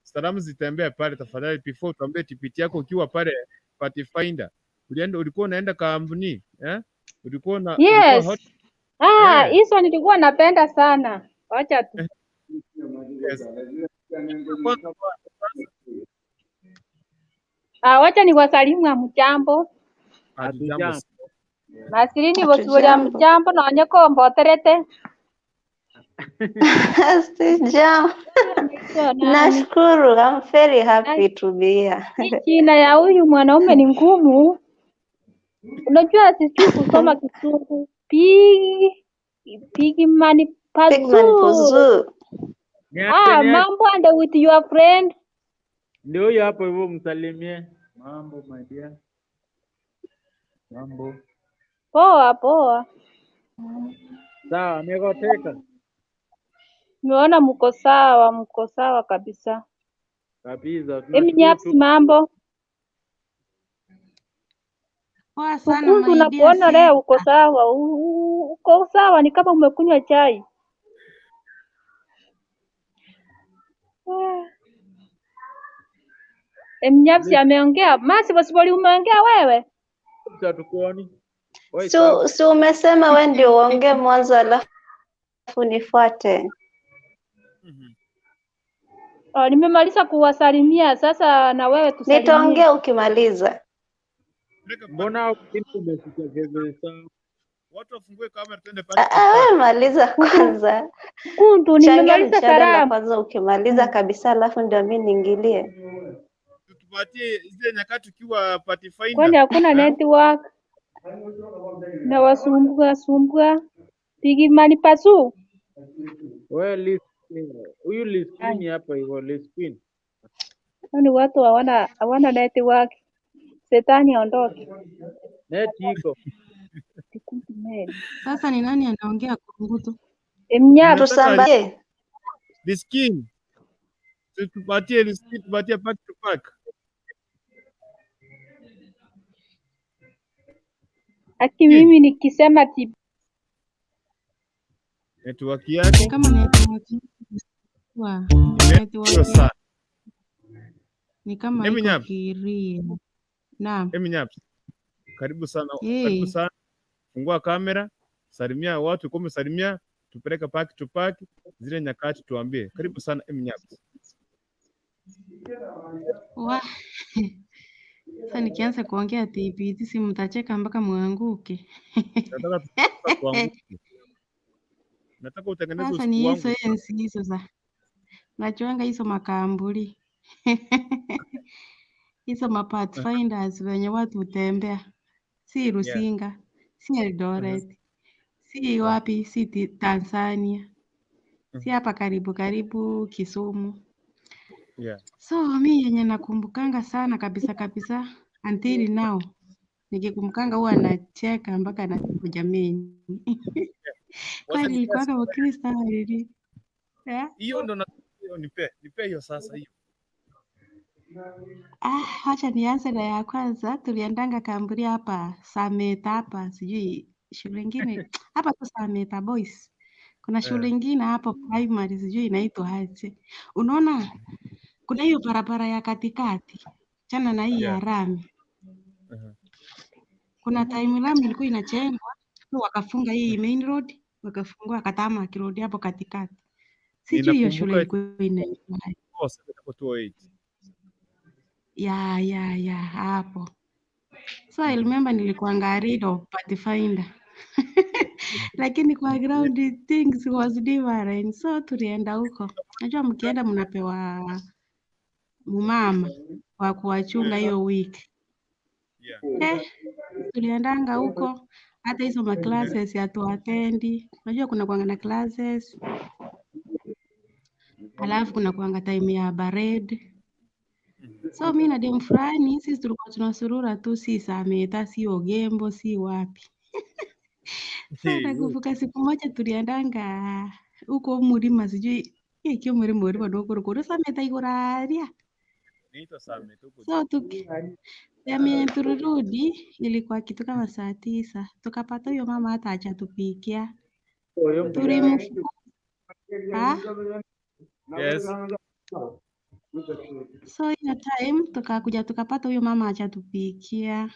Salamu zitembee pale tafadhali, before tuambie TPT yako ukiwa pale Pathfinder. Ulienda, ulikuwa unaenda kampuni eh? Ulikuwa na ulikuwa hot Yes. Ah, eh? hizo nilikuwa napenda sana. Wacha tu. Yes. Kwanza Ah, wacha niwasalimu hamjambo. hatujambo. Hatujambo. Masirini bosibori Hatujambo. hamjambo nonye komboterete. Sijambo. Naitwa nani? Nashukuru. I'm very happy Ai, to be here. hii jina ya huyu mwanaume ni ngumu. Unajua sijui kusoma Kizungu. Pigman Pigman Pazu. Puzu. Niache Ah, niache. mambo and with your friend. Ndio huyo hapo hivyo msalimie. Mambo my dear. Mambo. Poa poa. Sawa, nikoteka. Nimeona mko sawa kabisa. Kabisa. Emi Tunashukuru Nyaps, tu. mambo. Poa sana Ukundu my dear nakuona leo uko sister. sawa. Uko sawa ni kama umekunywa chai. Ah. Emi Nyaps ameongea. Masi Bosiboli umeongea wewe? Hatukuoni. Oi, sawa. Si umesema we ndio uongee mwanzo alafu nifuate. Oh, nimemaliza kuwasalimia sasa na wewe tusalimie. Nitaongea ukimaliza. Peleka pale. Mbona umesikia vizuri sana? Watu wafungue kamera tuende pale Ah, ah, tupate. we maliza kwanza. Kundu, Changia nimemaliza mjadala salamu. kwanza ukimaliza kabisa alafu ndio mi niingilie. Tupatie zile nyakati ukiwa Kwani Pathfinder. hakuna Eh? network na wasumbua sumbua. Pigimani pasu. We Liz Queen. Huyu Liz Ai, Queen hapa hivyo Liz Queen. hao ni watu hawana network. Shetani aondoke. Net iko. Tikundu meli. Sasa ni nani anaongea kungutu? Emnyaps. Nataka Tusambazie. Liskin. Tupatie Liskin, tupatie pack to pack. Aki Kin. mimi nikisema ti Network Ni yako kama network wa imekuwa network sana. ni kama Emi iko Nyaps, kiria. Naam. Emi Nyaps. Karibu sana, karibu Hey, sana. Fungua kamera, salimia watu, kama salimia, tupeleke pack to pack zile nyakati tuambie. Karibu sana Emi Nyaps. wa sasa nikianza kuongea TBT si mtacheka mpaka mwanguke. Nataka tuanguke. Nataka utengeneze Sasa usiku ni wangu hizo enzi hizo za nachuanga hizo makamburi hizo mapathfinders wenye watu hutembea, si Yeah. Rusinga, si Eldoret, si wapi, si Tanzania, si hapa karibu karibu Kisumu. Yeah. So mi yenye nakumbukanga sana kabisa kabisa until now nikikumbukanga huwa nacheka mpaka nasema jameni, Wacha kwani nipee nilikuwanga Mkristo ama nini? Eh? hiyo ndo hiyo nipe hiyo sasa hiyo. Ah, wacha nianze na ya kwanza. Tuliendanga kamburi hapa Sameta hapa, sijui shule ingine hapa tu Sameta Boys. Kuna shule ingine hapo primary sijui inaitwa aje. Unaona kuna hiyo barabara ya katikati, chana na hii ya Yeah. rami. Uh-huh. Kuna time rami ilikuwa inachengwa, so wakafunga hii main road, wakafungua Katamaki road hapo katikati. Sijui hiyo shule Ninakumbuka ilikuwa inaitwa aje. oh, Sameta kwa 208. Ya hapo. So I remember nilikuanga rid of Pathfinder. Lakini kwa ground things was different. So tulienda huko. Najua mkienda mnapewa mumama wa kuwachunga hiyo wiki. Yeah. Eh, tuliendanga huko hata hizo ma classes hatuatendi. Unajua kuna kuanga na classes, alafu kuna kuanga time ya parade. So mi na dem fulani sisi tulikuwa tunasurura tu, si Sameta, si Ogembo, si wapi. So Hey, nakumbuka siku moja tuliendanga huko mlima, sijui ikio mlima ulikuwa ndogo kuru Sameta iguraria. Inaitwa Sameta huko. So Time yenye tulirudi ilikuwa kitu kama saa 9, tukapata huyo mama hata hajatupikia. Tulimfukuza. Yes. So hiyo time tukakuja tukapata huyo mama hajatupikia.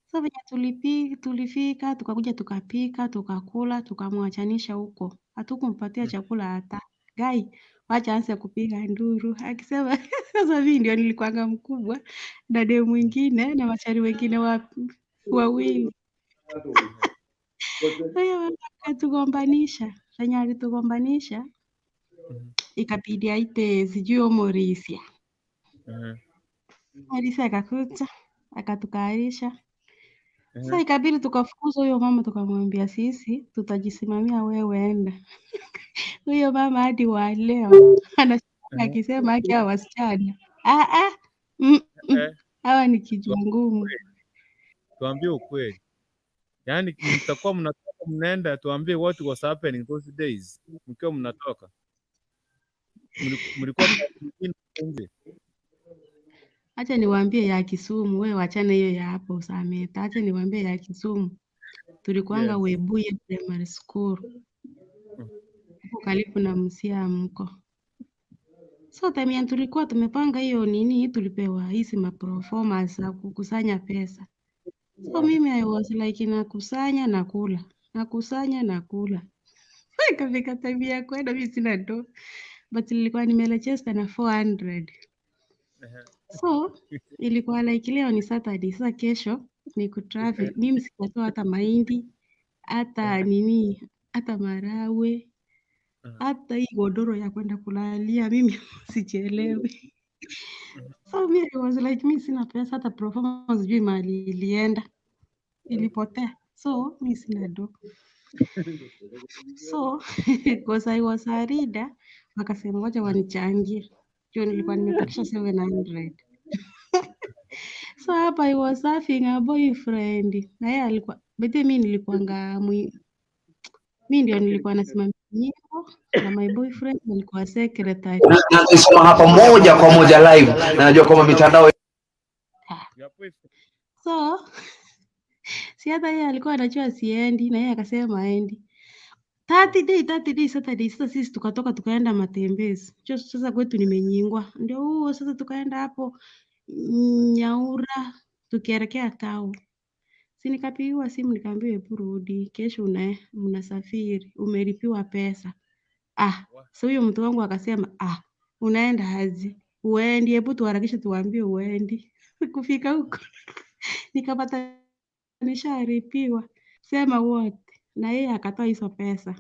So venye tulifika tukakuja tukapika tukakula tukamwachanisha huko, hatukumpatia chakula hata. Gai, wacha aanze kupiga nduru akisema sasa mimi ndio nilikuwanga mkubwa na demu mwingine na machari wengine wawili. Huyo mama akatugombanisha, venye alitugombanisha ikabidi aite sijui Omorisia. Morisia akakuja akatukarisha. Sasa ikabidi tukafukuza huyo mama, tukamwambia sisi tutajisimamia, wewe enda. Huyo mama hadi wa leo anashangaa akisema haki hawa wasichana ah, ah, hawa ni kichwa ngumu. Tuambie ukweli. Yaani mtakuwa mnatoka mnaenda, tuambie what was happening those days mkiwa mnatoka. Mlikuwa mnaenda nje. Acha niwaambie ya Kisumu, wewe wachana hiyo ya hapo Sameta. Acha niwaambie ya Kisumu. Tulikuanga Webuye Primary School huko karibu na Msiamko. So time ya tulikuwa tumepanga hiyo nini, tulipewa hizi maperformance za kukusanya pesa. So mimi I was like nakusanya nakula, nakusanya nakula. Ikafika time ya kwenda mimi sina do, but nilikuwa nimeregister na 400. So ilikuwa like leo ni Saturday, sasa kesho ni kutravel. Mimi sijatoa hata mahindi, hata nini, hata marawe, hata hii godoro ya kwenda kulalia, mimi sijielewi. So me I was like mi sina pesa, hata performance sijui mahali ilienda, ilipotea. So mi sina do. So because I was a leader, wakasema wacha wanichangie. Juu nilikuwa nimepakisha 700. So hapa I was having a boyfriend na yeye alikuwa bethe, mi nilikuwanga mi ndio nilikuwa nasimamia nyimbo na my boyfriend alikuwa secretary. Naisoma hapa moja kwa moja live na najua kwamba mitandao Your boyfriend. So si hata yeye alikuwa anajua siendi, na yeye akasema aendi. 30 day, 30 day, Saturday. Sasa sisi tukatoka tukaenda matembezi. Sasa kwetu nimenyingwa, ndio huo sasa, tukaenda hapo Nyaura tukielekea Tao. Si nikapigiwa simu nikaambiwa, hebu rudi kesho, mnasafiri, umelipiwa pesa. Ah, so huyo mtu wangu akasema, ah, unaenda aje? Uendi, hebu tuharakishe tuambie uendi. Kufika huko nikapata nishalipiwa, sema wote, na yeye akatoa hizo pesa.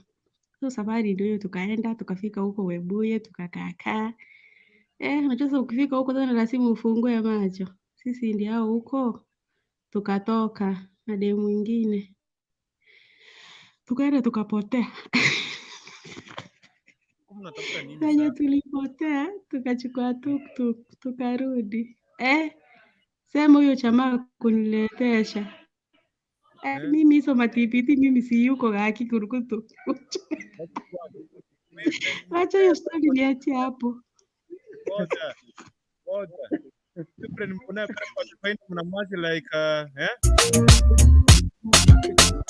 So safari ndio hiyo, tukaenda tukafika huko Webuye tukakaakaa. Eh, unajua sasa ukifika huko tena lazima ufungue macho. Sisi ndio hao huko tukatoka na demu mwingine tukaenda tukapotea. Mnatafuta nini Venye sasa? tulipotea tukachukua tuktuk tukarudi. Eh, sema huyo jamaa kuniletesha. Eh, mimi hizo matipiti mimi siyuko gaki kurukutu. Wacha hiyo story niachie hapo. Ngoja. Ngoja. Boyfriend mko naye pale kwa nyumbani mnamwachi like eh?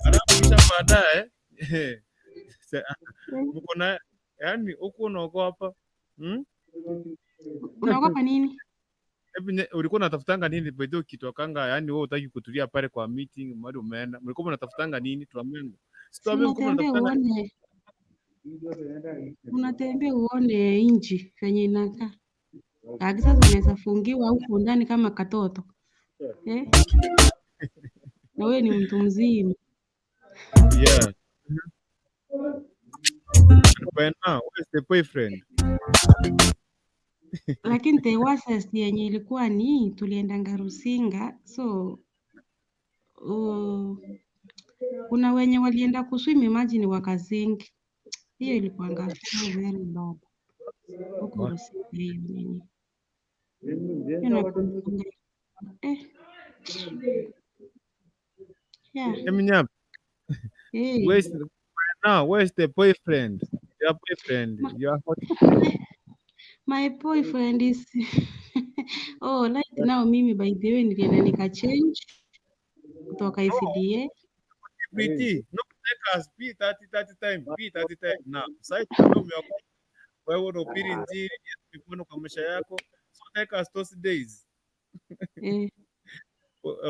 Alafu kisha baadaye mko na yani huku unaogopa. Unaogopa nini? Hebu ulikuwa unatafutanga nini by the way ukitokanga, yani wewe hutaki kutulia pale kwa meeting mahali umeenda. Mlikuwa mnatafutanga nini? Tuambie. Si Tuambie mlikuwa unatembea mnatafutanga uone, unatembea uone inji venye inakaa. Lakini sasa unaweza fungiwa huku ndani kama katoto eh? Na wewe ni mtu mzima. Yeah. By now, where is the boyfriend? Lakini the worst yenye ilikuwa ni tuliendanga Rusinga, so kuna wenye walienda kuswim, imagine wakazingi. Hiyo ilikuwanga very very bad huko Rusinga hiyo nini. Hiyo nakumbuka. Eh. Yeah. Eminyap, Hey. where's now? Where's the boyfriend? Your boyfriend. Your My boyfriend is Oh, right now mimi by the way nilienda nika change kutoka ICDA. TBT. No, take us be 30 30 time, be 30 time now. Sasa tunaona umeokoka. Wewe unahubiri injili, Yesu mikono kwa maisha yako. So take us those days. Eh,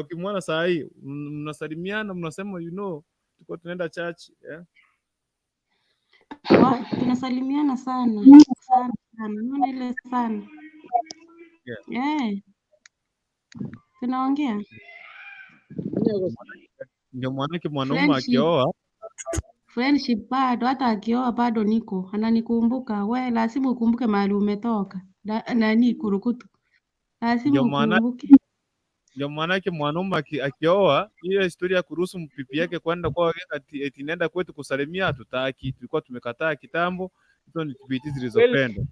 Ukimwona saa hii mnasalimiana, mnasema you know, tuko tunaenda church, yeah. wa, tunasalimiana sana sana sana, unaona ile sana. Yeah. Eh, tunaongea Ndio mwanake mwanaume friendship, akioa friendship bado, hata akioa bado niko ananikumbuka. We lazima ukumbuke mahali umetoka nani kurukutu, lazima ndio maana ukumbuke. ndio maanake mwanaume akioa ile historia ya kuruhusu mpipi yake kwenda kwa ati eti nenda kwetu kusalimia hatutaki, tulikuwa tumekataa kitambo. Hizo ni TBT Kweli zilizopendwa.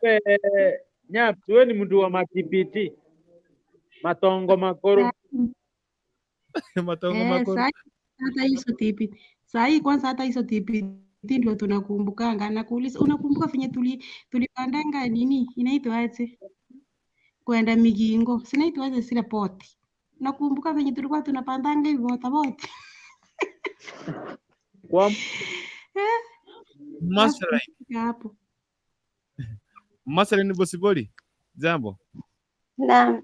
wewe Nyaps, wewe ni mtu wa matipiti, matongo makoro. Matongo Eh, makoro. sahi hata hizo TPT sahi kwanza, hata hizo TPT ndio tunakumbukanga. Nakuuliza, unakumbuka venye tulipandanga nini inaitwa aje kwenda Migingo, sinaitwa aje zile poti? Nakumbuka venye tulikuwa tunapandanga hivi bota bota. Kwa Eh, Masaline, nafika hapo. Masaline Bosibori, jambo. Naam,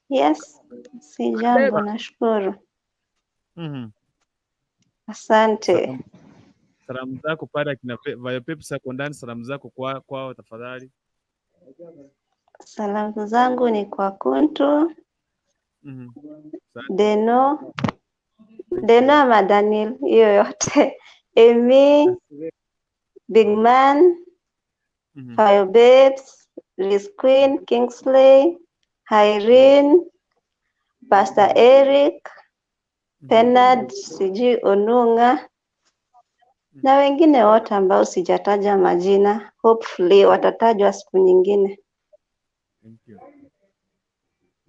yes, si jambo, nashukuru. Asante. Salamu zako pale akina Vayo Peps ako ndani, salamu zako kwa kwao tafadhali. Salamu zangu ni kwa Kuntu, Asante. Deno, Deno ama Daniel, hiyo yote. Amy, Big Man, Fayo Babes, Liz Queen, Kingsley, Irene, Pastor Eric, Penard, sijui Onunga na wengine wote ambao sijataja majina. Hopefully watatajwa siku nyingine. Thank you.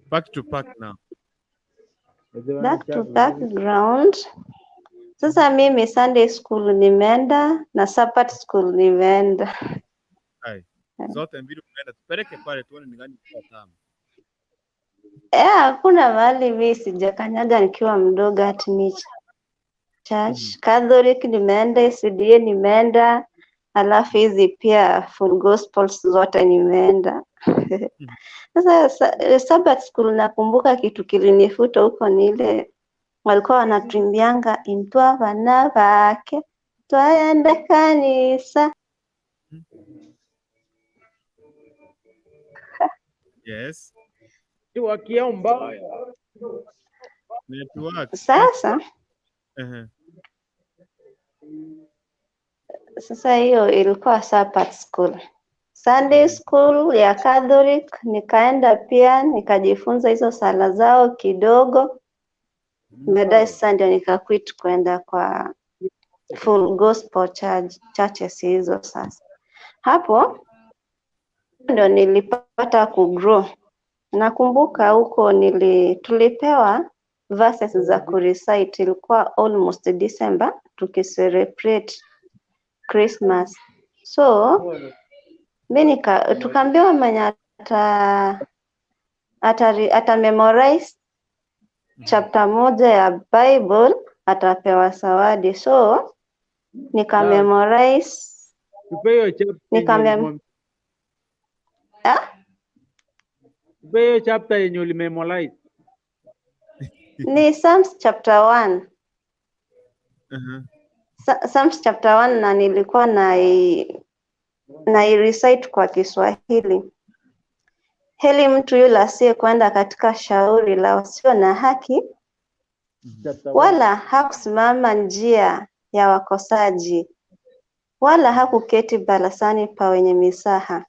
Back to back now. Back to background. Sasa mimi Sunday school nimeenda na Sabbath school nimeenda. Hai. Zote mbili umeenda, tupeleke pale tuone ni gani kwa tamu. Eh, hakuna mahali mi sijakanyaga nikiwa mdogo ati ni church. Catholic nimeenda, CDA nimeenda, alafu hizi pia full gospels zote nimeenda. Sasa Sabbath school nakumbuka kitu kilinifuta huko ni ile walikuwa wanatuimbianga intwa vana vake twaenda kanisa. Yes. Wakiomba Network. Sasa Ehe. sasa hiyo ilikuwa Sabbath school. Sunday school ya Catholic nikaenda pia nikajifunza hizo sala zao kidogo. Baadaye sasa ndio nikaquit kwenda kwa full gospel church, churches hizo sasa. Hapo ndio nilipata kugrow. Nakumbuka huko tulipewa verses za kurecite, ilikuwa almost December tukicelebrate Christmas. So mi tukaambiwa mwenye ata memorize chapter moja ya Bible atapewa zawadi. So nika memorize Tupe hiyo chapter nika yenye mem ah? tupe hiyo chapter yenye ulimemorize. Ni Psalms chapter 1. Psalms chapter 1 na nilikuwa na recite kwa Kiswahili. Heri mtu yule asiyekwenda katika shauri la wasio na haki, wala hakusimama njia ya wakosaji, wala hakuketi barazani pa wenye mizaha,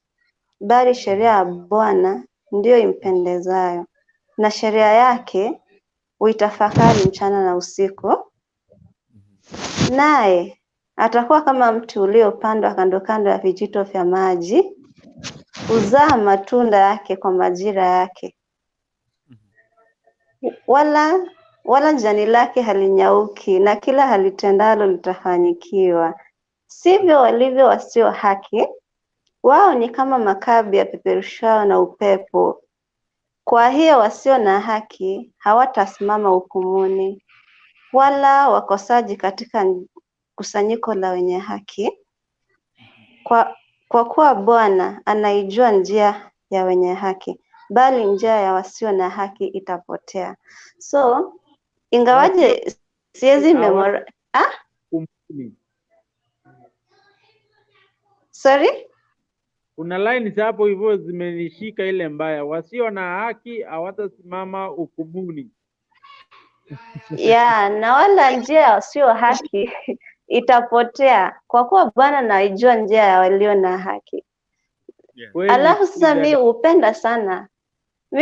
bali sheria ya Bwana ndiyo impendezayo, na sheria yake huitafakari mchana na usiku. Naye atakuwa kama mti uliopandwa kando kando ya vijito vya maji, huzaa matunda yake kwa majira yake, wala jani lake halinyauki, na kila alitendalo litafanyikiwa. Sivyo walivyo wasio haki, Wao ni kama makabi yapeperushayo na upepo. Kwa hiyo wasio na haki hawatasimama hukumuni, wala wakosaji katika kusanyiko la wenye haki. Kwa kuwa Bwana anaijua njia ya wenye haki, bali njia ya wasio na haki itapotea. So ingawaje siwezi Hawa- memora. Sorry? Kuna lines hapo hivyo zimenishika ile mbaya. Wasio na haki hawatasimama hukumuni. Yeah, na wala njia ya wasio haki itapotea, kwa kuwa Bwana anaijua njia ya walio na haki. Kweli. Alafu sasa mi dada.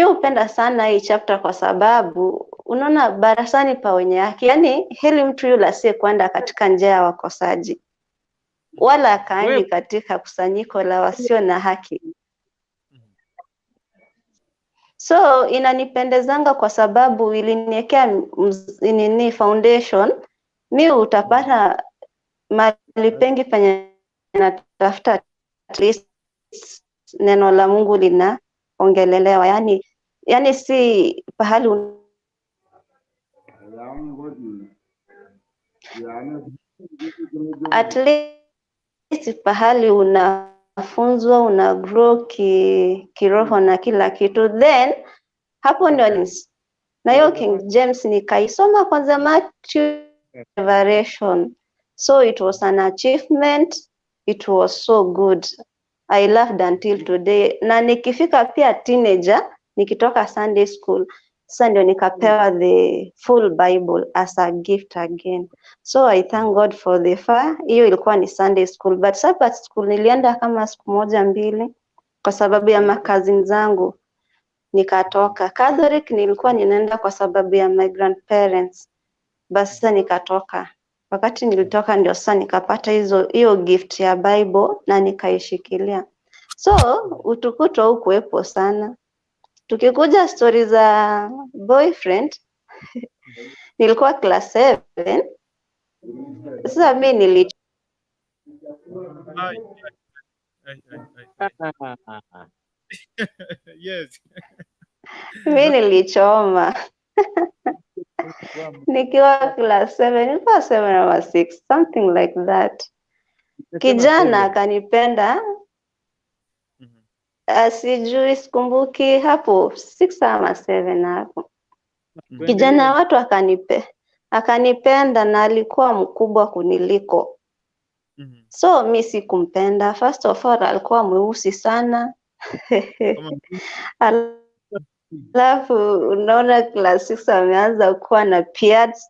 hupenda sana hii chapter kwa sababu unaona barasani pa wenye haki, yaani heri mtu yule asiyekwenda katika njia ya wakosaji, wala akaangi katika kusanyiko la wasio na haki. So inanipendezanga kwa sababu iliniwekea nini foundation. Mi utapata mahali pengi penye natafuta at least neno la Mungu linaongelelewa, yani si pahali at least pahali unafunzwa, una grow kiroho na kila kitu, then hapo ndio na hiyo King James nikaisoma kwanza Matthew Revelation. So it was an achievement, it was so good. I loved until today. Na nikifika pia teenager, nikitoka Sunday school, sasa ndio nikapewa the full Bible as a gift again. So I thank God for the far. Hiyo ilikuwa ni Sunday school, but Sabbath school nilienda kama siku moja mbili kwa sababu ya makazini zangu nikatoka. Catholic nilikuwa ninaenda kwa sababu ya my grandparents, basi sasa nikatoka. Wakati nilitoka ndio sasa nikapata hiyo gift ya Bible na nikaishikilia. So utukutu haukuwepo sana. Tukikuja stori za boyfriend, nilikuwa class 7. Sasa mi nili Ai, ai, ai, ai, ai. Yes. Mi nilichoma nikiwa class 7, nilikuwa 7 ama 6, something like that. Kijana akanipenda, sijui, sikumbuki hapo 6 ama 7 hapo. Kijana watu akanipenda na alikuwa mkubwa kuniliko. So mi sikumpenda. First of all alikuwa mweusi sana. Alafu unaona class 6 ameanza kuwa na periods.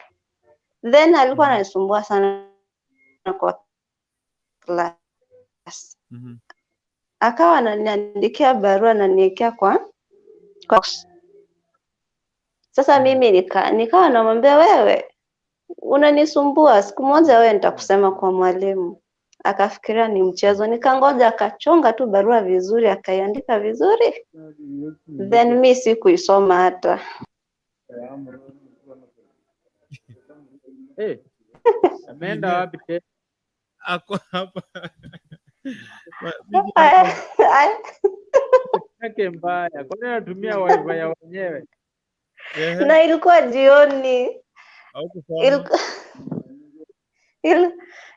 Then alikuwa ananisumbua sana kwa class. Akawa ananiandikia barua, ananiwekea kwa sasa mimi nikawa namwambia, "Wewe unanisumbua, siku moja wewe nitakusema kwa mwalimu." Akafikiria ni mchezo, nikangoja akachonga tu barua vizuri, akaiandika vizuri, then mi sikuisoma hata. Eh, ameenda wapi tena? Ako hapa. Yake mbaya. Kwani anatumia wifi ya wenyewe? Na ilikuwa jioni. Haukusoma?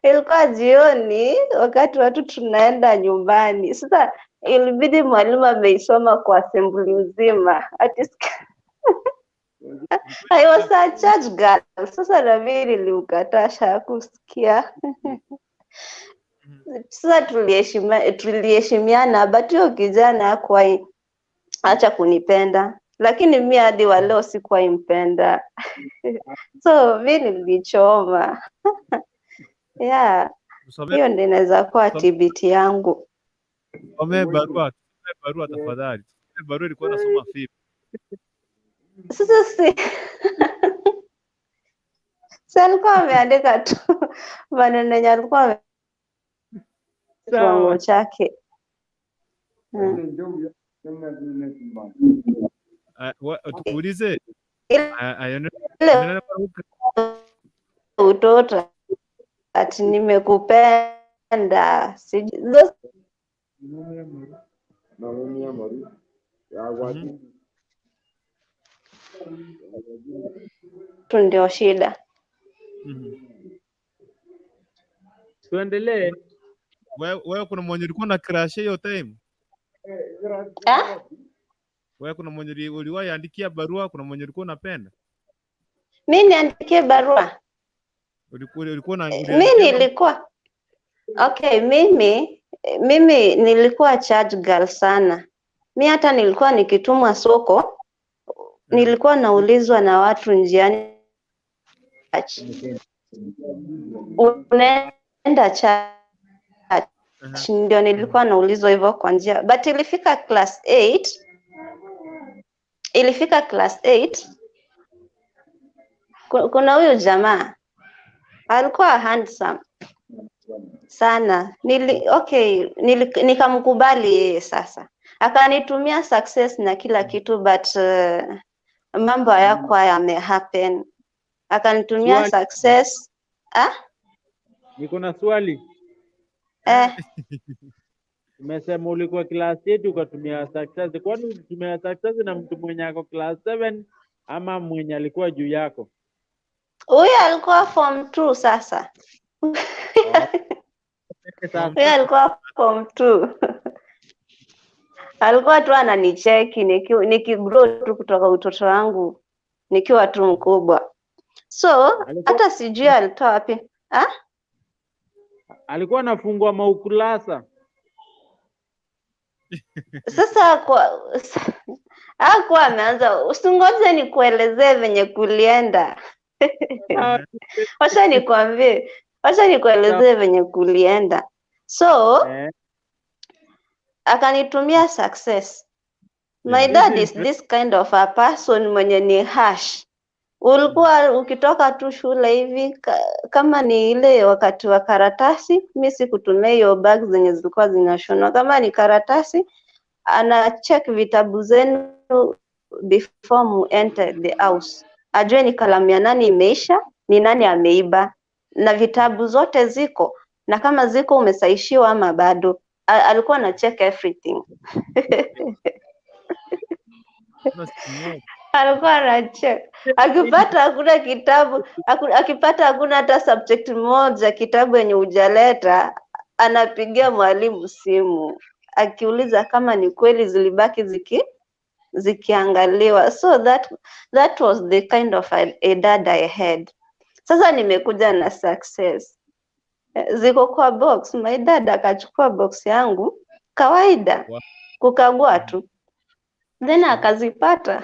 Ilikuwa jioni wakati watu tunaenda nyumbani. Sasa ilibidi mwalimu ameisoma kwa assembly nzima. Ati I was a church girl. Sasa na mimi nilimkatasha kusikia. Sasa tuliheshimiana, but huyo kijana hakuwahi acha kunipenda, lakini mi hadi wa leo sikuwahi mpenda. So mi nilichoma. Yeah, Tusomee hiyo ndio inaweza kuwa TBT yangu. Tusomee barua tafadhali. Tusomee barua ilikuwa nasoma vipi? Sasa si alikuwa ameandika tu maneno yenye alikuwa kiwango chake. Tukuulize. Ile Endelea utoto ati nimekupenda, those Tu ndio shida. Tuendelee. Wewe kuna mwenye ulikuwa na crush hiyo time? Ah? Wewe kuna mwenye uliwahi andikia barua, kuna mwenye ulikuwa unapenda? Mi niandikie barua? Ulikuwa na Mi nilikuwa okay, mimi nilikuwa church girl sana. Mi hata nilikuwa nikitumwa soko, nilikuwa naulizwa na watu njiani, unaenda church? Ndio nilikuwa naulizwa hivyo kwa njia, but ilifika class 8, ilifika class 8 kuna huyu jamaa alikuwa handsome sana. Nikamkubali yeye. Sasa akanitumia success na kila kitu, but mambo hayakuwa yamehappen. Akanitumia Swali. success. Ah? Niko na swali. Umesema ulikuwa class 8 ukatumia success. Kwani ulitumia success na mtu mwenye ako class 7 ama mwenye alikuwa juu yako? Huyo alikuwa form 2 sasa. Huyo alikuwa form 2. Alikuwa tu ananicheki nikigrow tu kutoka utoto wangu nikiwa tu mkubwa. So hata sijui alitoa wapi. Ah? Alikuwa anafungua maukurasa. Sasa kwa hakuwa ameanza, usingoje nikuelezee venye kulienda. Wacha nikwambie, wacha nikuelezee venye kulienda. So akanitumia success. My dad is this kind of a person mwenye ni harsh. Ulikuwa ukitoka tu shule hivi kama ni ile wakati wa karatasi, mi sikutumia hiyo bag zenye zilikuwa zinashonwa. Kama ni karatasi, ana check vitabu zenu before mu enter the house, ajue ni kalamu ya nani imeisha, ni nani ameiba, na vitabu zote ziko, na kama ziko umesaishiwa ama bado. Alikuwa ana check everything. Alikuwa anacheka akipata hakuna kitabu, akipata hakuna hata subject moja kitabu yenye hujaleta, anapigia mwalimu simu akiuliza kama ni kweli zilibaki zikiangaliwa. So that was the kind of a dad I had. Sasa nimekuja na success, ziko kwa box. My dad akachukua box yangu kawaida kukagua tu, then akazipata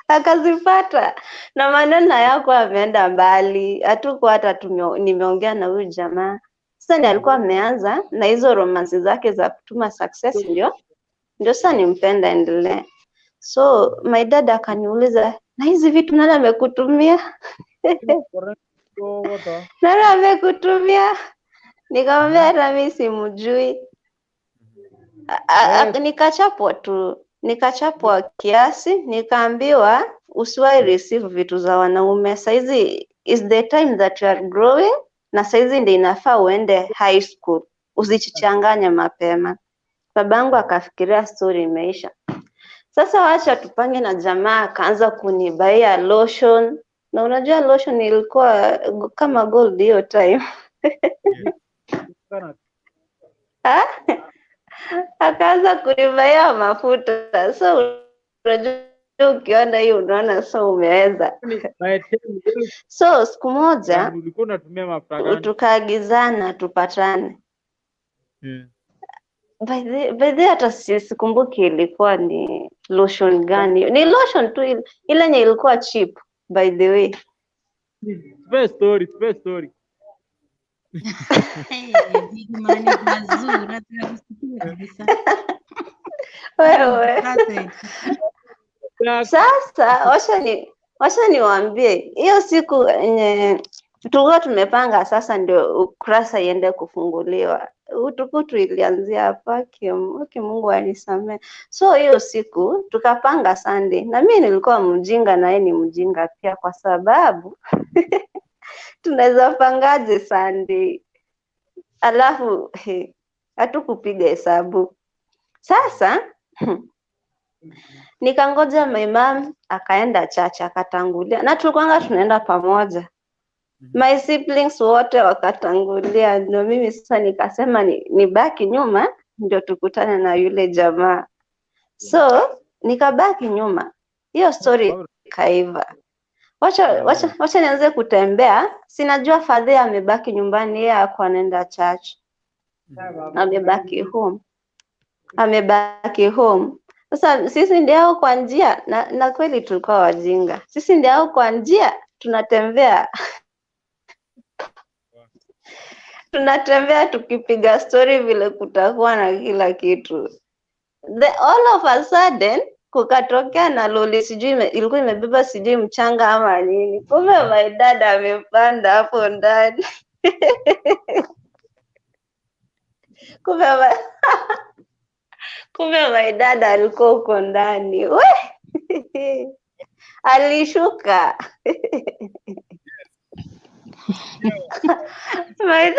akazipata, na maneno yako ameenda mbali, hatukuwa hata nimeongea na huyu jamaa. Sasa ni alikuwa ameanza na hizo romance zake za kutuma success, ndio sasa nimpenda endelee. So my dad akaniuliza, na hizi vitu nani amekutumia? Nani amekutumia? Nikamwambia hata mimi simjui. Nikachapwa tu, nikachapwa kiasi, nikaambiwa usiwahi receive vitu za wanaume. Saizi is the time that you are growing, na saizi ndio inafaa uende high school, usijichanganye mapema. Babangu akafikiria story imeisha. Sasa wacha tupange na jamaa akaanza kunibaia lotion, na unajua lotion ilikuwa kama gold hiyo time. Akaanza kunibaia mafuta. So unajua ukiona hiyo unaona so umeweza. So siku moja Ulikuwa unatumia mafuta gani? tukaagizana tupatane. By the hata sikumbuki ilikuwa ni lotion gani. Ni lotion tu ile yenye ilikuwa cheap by the way. Spare story, spare story. Hey, big man mazuri, nataka kusikia kabisa. Wewe. Asante. Sasa wacha niwaambie hiyo siku yenye tulikuwa tumepanga sasa ndio ukurasa iende kufunguliwa. Utukutu ilianzia hapa, Mungu anisamee. So hiyo siku tukapanga Sunday, na mimi nilikuwa mjinga na yeye ni mjinga pia, kwa sababu tunaweza pangaje Sunday alafu Hatukupiga hesabu. Sasa nikangoja my mom akaenda chacha akatangulia, na tulikuwanga tunaenda pamoja. My siblings wote wakatangulia, ndio mimi sasa nikasema nibaki nyuma ndio tukutane na yule jamaa. So nikabaki nyuma, hiyo story ikaiva. Wacha nianze kutembea. Sinajua fadhe amebaki nyumbani, yeye hakuwa anaenda church, amebaki home, amebaki home. Sasa sisi ndio kwa njia na kweli tulikuwa wajinga. Sisi ndio kwa njia tunatembea tunatembea tukipiga story vile kutakuwa na kila kitu. The all of a sudden kukatokea na loli, sijui ilikuwa imebeba sijui mchanga ama nini, kumbe my dad amepanda hapo ndani. Kumbe my dad alikuwa huko ndani. We! Alishuka. My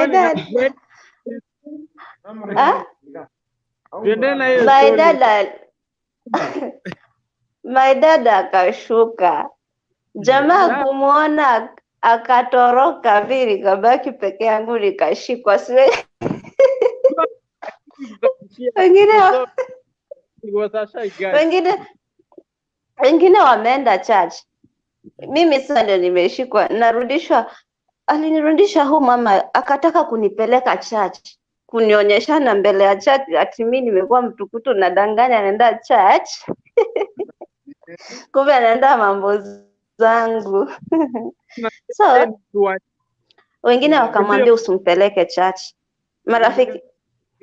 dad. Ah? My dad, my dad akashuka. Jamaa kumuona akatoroka, vile nikabaki peke yangu nikashikwa. Wengine wameenda church. Mimi sasa ndio nimeshikwa, narudishwa. Alinirudisha huu mama akataka kunipeleka church, kunionyeshana mbele ya church ati mimi nimekuwa mtukutu nadanganya naenda church. Kumbe anaenda mambo zangu. So wengine wakamwambia usimpeleke church.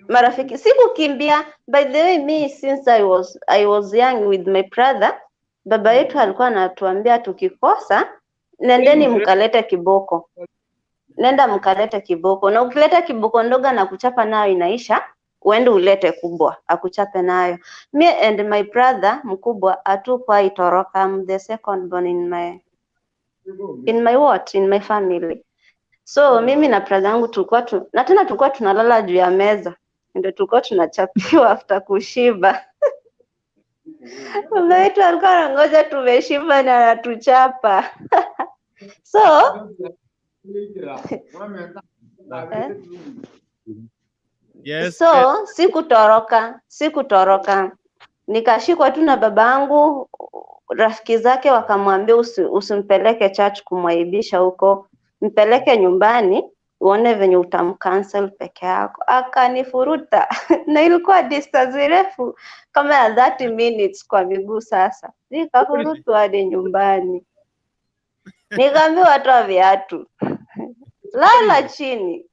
Marafiki sikukimbia. By the way, me since I was young with my brother, baba yetu alikuwa anatuambia tukikosa nendeni mkalete kiboko. Nenda mkalete kiboko. Na ukileta kiboko ndogo na kuchapa nayo inaisha, uende ulete kubwa akuchape nayo. Me and my brother mkubwa hatukuwa itoroka. I'm the second born in my family. So mimi na brother yangu tulikuwa na tena tulikuwa tunalala juu ya meza. Ndio tulikuwa tunachapiwa after kushiba. Baba yetu alikuwa anangoja tumeshiba na anatuchapa. So yes, so sikutoroka. Nikashikwa tu na babangu, rafiki zake wakamwambia usimpeleke church kumwaibisha huko, mpeleke nyumbani uone venye utamcancel peke yako. Akanifuruta na ilikuwa distance refu kama ya 30 minutes kwa miguu. Sasa nikafurutwa hadi nyumbani, nikaambiwa toa viatu, lala chini.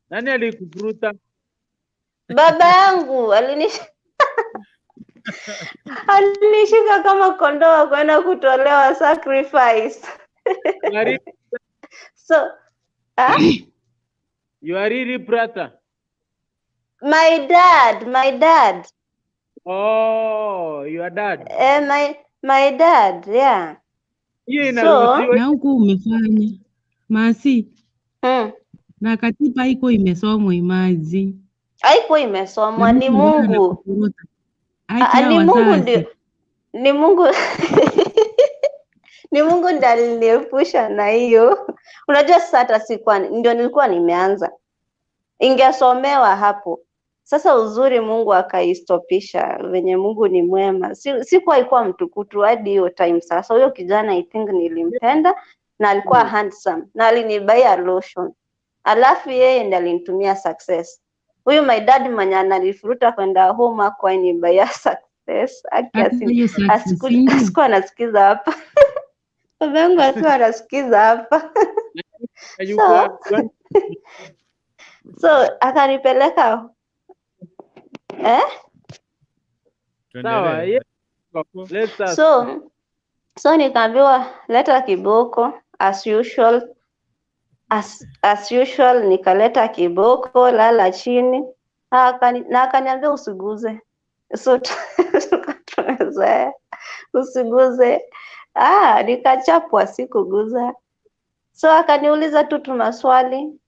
Nani alikufuruta? Baba yangu alinishika kama kondoo kwenda kutolewa sacrifice. So, you are really brother. My dad. Oh, your dad. My dad, yeah. So, na huku umefanya Masi. Na katiba iko imesomwa imaji. Haiko imesomwa, ni Mungu. Ni Mungu ndio. Ni Mungu. Ni Mungu ndiye aliniepusha na hiyo. Unajua sasa hata sikuwa ndio nilikuwa nimeanza. Ingesomewa hapo. Sasa uzuri Mungu akaistopisha, venye Mungu ni mwema. Sikuwa ikuwa mtukutu hadi hiyo time. Sasa huyo kijana I think nilimpenda na alikuwa handsome na alinibuy lotion. Alafu yeye ndiye alinitumia success. Huyu my dad mwenye analifuruta kwenda home hakuwa nibuy success. Asikuwa anasikiza hapa. Baba yangu alikuwa anasikiza hapa. So akanipeleka Sawa, So nikaambiwa leta kiboko as usual. As usual nikaleta kiboko, lala chini. Na akaniambia usiguze. So tumezoea usiguze. Nikachapwa sikuguza. So akaniuliza tu maswali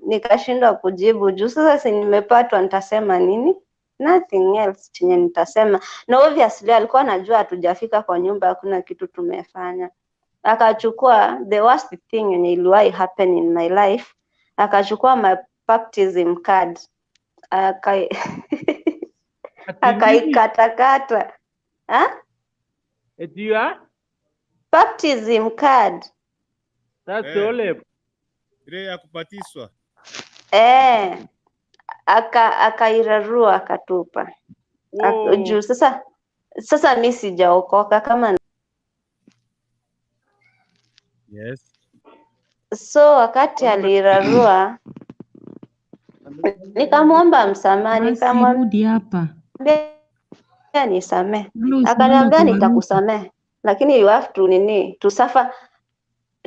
nikashindwa kujibu juu sasa si nimepatwa, nitasema nini? Nothing else chenye nitasema. Na obviously alikuwa anajua hatujafika kwa nyumba, hakuna kitu tumefanya. Akachukua the worst thing yenye iliwahi happen in my life, akachukua my baptism card akaikatakata. Ha? Eti ya? Baptism card. That's ole. Ile ya kupatiswa. Akairarua akatupa. Juu sasa mi sijaokoka kama. Yes. So wakati alirarua nikamwomba msamaha, nikamwambia hapa nisamee. Akaniambia nitakusamee, lakini you have to nini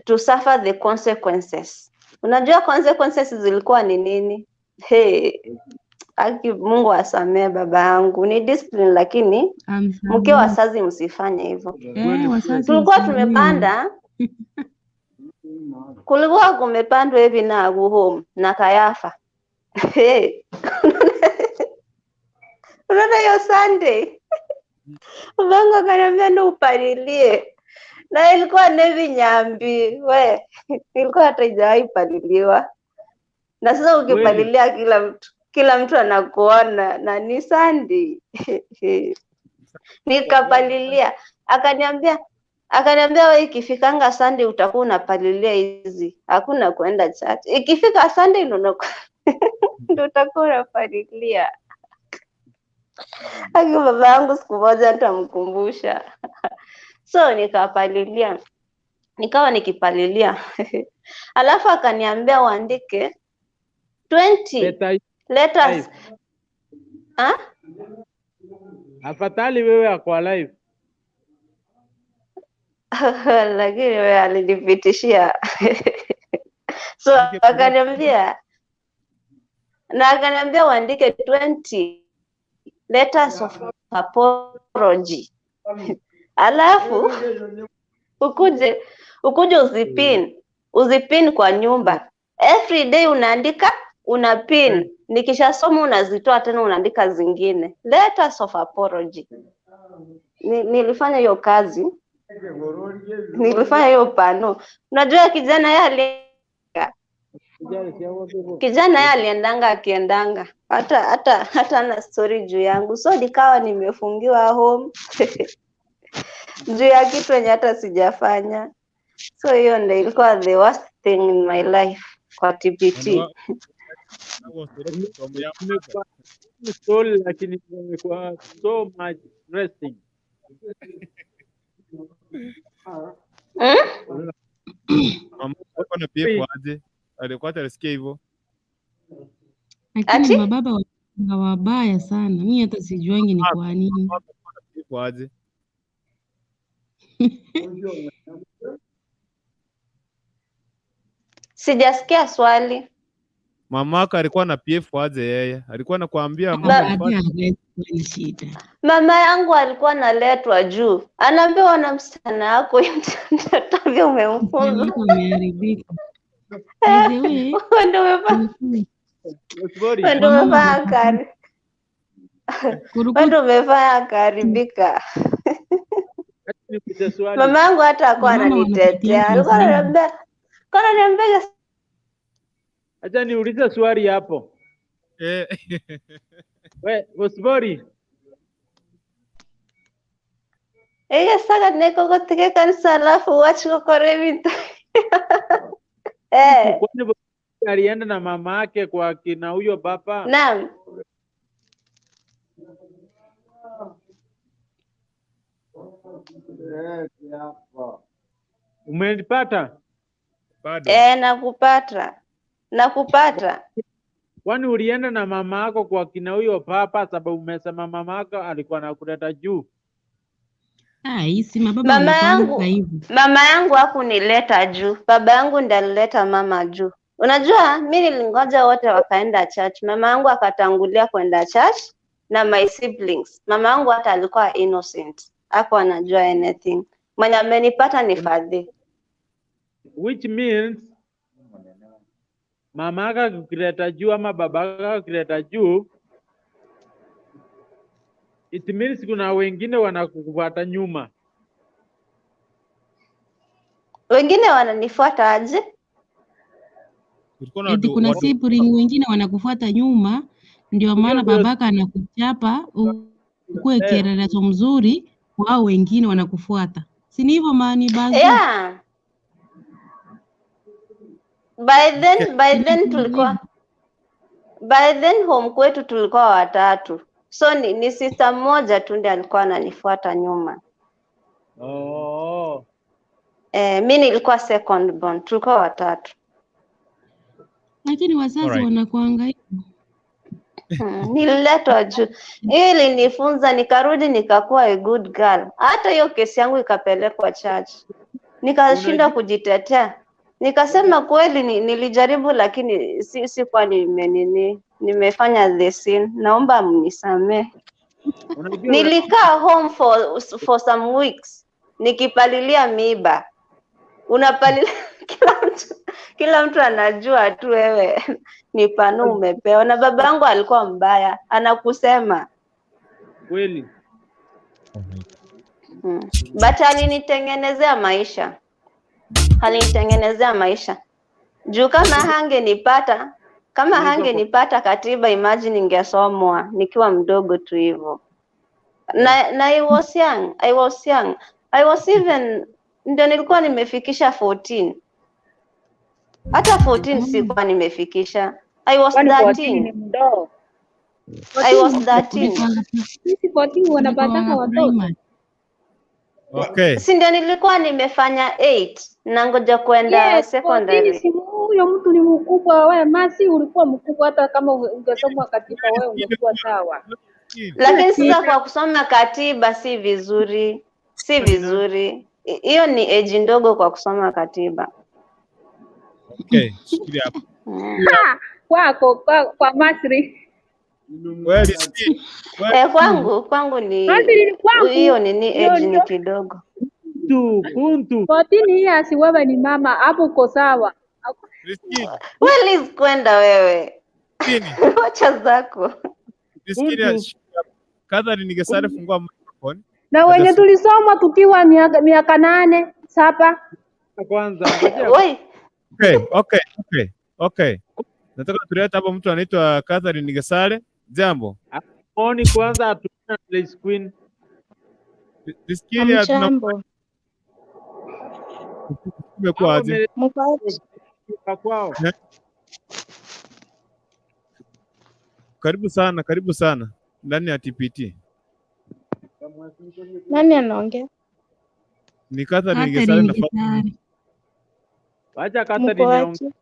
to suffer the consequences. Unajua consequences zilikuwa ni nini? Hey, aki Mungu asamee baba yangu. Ni discipline, lakini mke wazazi msifanye hivyo. Tulikuwa tumepanda, kulikuwa kumepandwa hivi na home na Kayafa. Hey. Unaona hiyo Sunday babangu akaniambia ndo upalilie, na ilikuwa nevi nyambi we, ilikuwa hata haijawahi paliliwa. Na sasa ukipalilia kila mtu anakuona na ni Sunday. Nikapalilia, akaniambia wewe ikifikanga Sunday utakuwa unapalilia hizi, hakuna kuenda church. Ikifika Sunday ndo utakuwa unapalilia. Aki baba yangu siku moja nitamkumbusha. So nikapalilia, nikawa nikipalilia. Alafu akaniambia uandike 20 letters. Ha? Afadhali wewe ako live. Lakini wewe alinipitishia. So akaniambia uandike 20 letters of apology. Alafu ukuje uzipin kwa nyumba. Every day unaandika, una pin. Nikishasoma unazitoa tena unaandika zingine. Letters of apology. Nilifanya hiyo kazi. Nilifanya hiyo pano. Unajua kijana yeye aliendanga akiendanga. Hata ana story juu yangu. So nikawa nimefungiwa home juu ya kitu yenye hata sijafanya. So hiyo ndio ilikuwa the worst thing in my life kwa TPT. Story lakini imekuwa so much interesting. Mama alikuwa na PF aje? Alikuwa atalisikia hivyo. Lakini mababa wabaya sana. Mimi hata sijuangi ni kwa nini. Aje? Sijasikia swali. Mamako alikuwa na PF aje yeye? Alikuwa anakuambia mama yangu alikuwa analetwa juu. Anaambiwa na msichana wako tabia umemfunza. Umeharibika. Ndio umefanya akaharibika. Mama yangu hata hakuwa ananitetea. Alikuwa ananiambia acha niulize swali hapo. We, Osbori. Ega saka neko kotike kanisa alafu uache kukore vitu. Kwani alienda na mama yake kwa kina huyo baba? Naam. Umenipata? Bado. Nakupata. Nakupata. Kwani ulienda na mama yako kwa kina huyo papa sababu umesema mama yako alikuwa anakuleta juu? Si mababa mama yangu hakunileta juu. Baba yangu ndiye alileta mama juu. Unajua mimi nilingoja wote wakaenda church. Mama yangu akatangulia kwenda church na my siblings. Mama yangu hata alikuwa innocent. Hakuwa anajua anything. Mwenye amenipata ni fadhi. Which means mama yako akikileta juu ama baba yako akikileta juu, it means kuna wengine wanakufuata nyuma. Wengine wananifuata aje? Kulikuwa na Eti watu kuna watu sibling wengine wanakufuata nyuma, ndio Hiyo maana ndio babaka anakuchapa ukuwe eh, kielelezo mzuri, wao wengine wanakufuata, si ni hivyo? Mani bazu Yeah. By then by then inakuwa tulikuwa hivyo. by then home kwetu tulikuwa watatu. So ni sister mmoja tu ndiye alikuwa ananifuata nyuma. Oh. Mi nilikuwa second born, tulikuwa watatu. Lakini wazazi Alright. wanakuanga hivyo. Nililetwa juu. Hiyo ilinifunza, nikarudi nikakuwa a good girl. Hata hiyo kesi yangu ikapelekwa church. Nikashindwa Unajua kujitetea. Nikasema kweli nilijaribu lakini sikuwa nimefanya the sin. Naomba mnisamee. unajua Nilikaa home for some weeks nikipalilia miiba. Unapalilia kila mtu anajua tu wewe ni panu umepewa. Na babangu alikuwa mbaya, anakusema. kweli But alinitengenezea maisha. Alinitengenezea maisha. Juu kama hangenipata, kama unaweza hangenipata katiba, imagine ningesomwa nikiwa mdogo tu hivyo. Na I was young, I was young. I was even ndio nilikuwa nimefikisha 14. Hata 14 sikuwa nimefikisha. I was Kwani 14 ni 13. mdogo? I was 14 13. Tulikuwanga sisi 14 wanapataka tulikuwanga watoto. primary. Okay. Si ndio nilikuwa nimefanya 8 na ngoja kwenda Yes, 14 secondary. si huyo mtu ni mkubwa. Wewe Masi ulikuwa mkubwa, hata kama ungesoma katiba wewe ungekuwa sawa. Lakini sasa kwa kusoma katiba si vizuri, si vizuri. Hiyo ni age ndogo kwa kusoma katiba. Okay, shikilia hapo. Ha, kwako kwa Masri. Wewe Liski, wewe Kwangu ni Masri ni kwangu. hiyo nini Ndio age ni ndio. kidogo. Kuntu 14 years wewe ni mama, hapo uko sawa. Liski, Wewe Liz, kwenda wewe. Wacha zako. Liski, Kuntu shikilia hapo. Catherine Nigesare, fungua microphone. Na wenye Hata tulisoma tukiwa miaka 8, 7. kwanza ngojea Oi, Okay. Nataka tulete hapa mtu anaitwa Catherine Nigesare. Jambo. Moni kwanza atumia Liz Queen. Liski tuna Hamjambo, kumekuwa Hapo aje? mko aje? umeleta kwao. Eh, Karibu sana, karibu sana ndani ya TPT. Nani anaongea? Ni Catherine Nigesare Catherine na Fatuma. Gitari. Wacha Mko Catherine aongee. aje?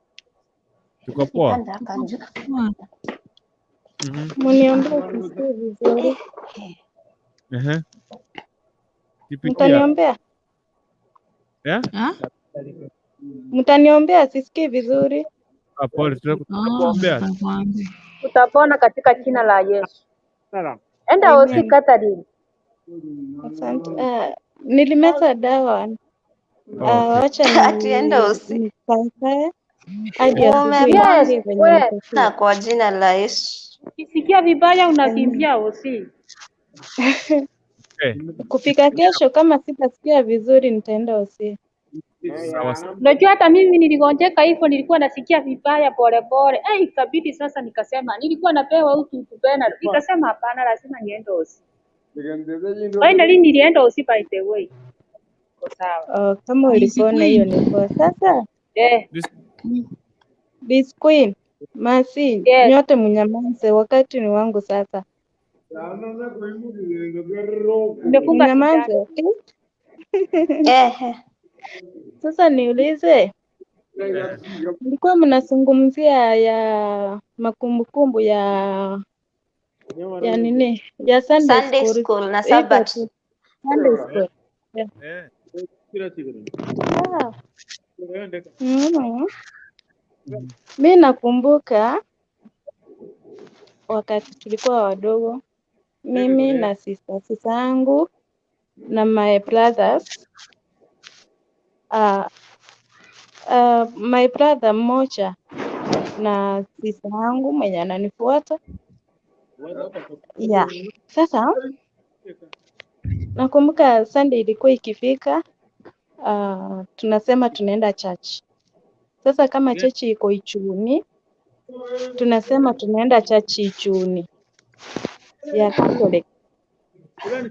Tuko poa. panda hapa juu. Poa. Mniombee kusikia vizuri. Ehe. TPT ya. Mtaniombea? Eh? Ah? Mtaniombea sisikii vizuri. Ah, pole, Oh, tutakuombea. tutakuambia. Utapona katika jina la Yesu. Sawa. Enda hosi Amen. Catherine. Asante. Nilimeza dawa. Okay. Wacha Ati enda usi. nikaekae hadi asubuhi Yes, nisikie venye we nitafeel. Kwa jina la Yesu. ukisikia vibaya Amen. unakimbia hosi. Okay. Kufika kesho kama sitasikia vizuri nitaenda hosi. Sawa sawa. Unajua hata mimi niligonjeka hivyo, nilikuwa nasikia vibaya polepole. Eh, ikabidi sasa nikasema, nilikuwa napewa utu Benadryl. Nikasema hapana, lazima niende hosi. Finally nilienda hosi by the way. Iko sawa. Oh, kama Liz ulipona hiyo Queen. ni poa. Sasa Eh, Liz Queen, Masi, yes. nyote mnyamaze, wakati ni wangu sasa. Nimefunga Mnyamaze, sindano. okay? Ehe. Sasa niulize, mlikuwa mnazungumzia ya makumbukumbu ya nini ya Sunday Sunday school school na iko Sabbath. tu Sunday school. Yeah. Eh. Ah, mm. Mi nakumbuka wakati tulikuwa wadogo, mimi na sister yangu na my brothers. My brother mmoja na sister yangu mwenye ananifuata. Yeah. Sasa nakumbuka Sunday ilikuwa ikifika, tunasema tunaenda church. Sasa kama church iko Ichuni, tunasema tunaenda church Ichuni ya Catholic.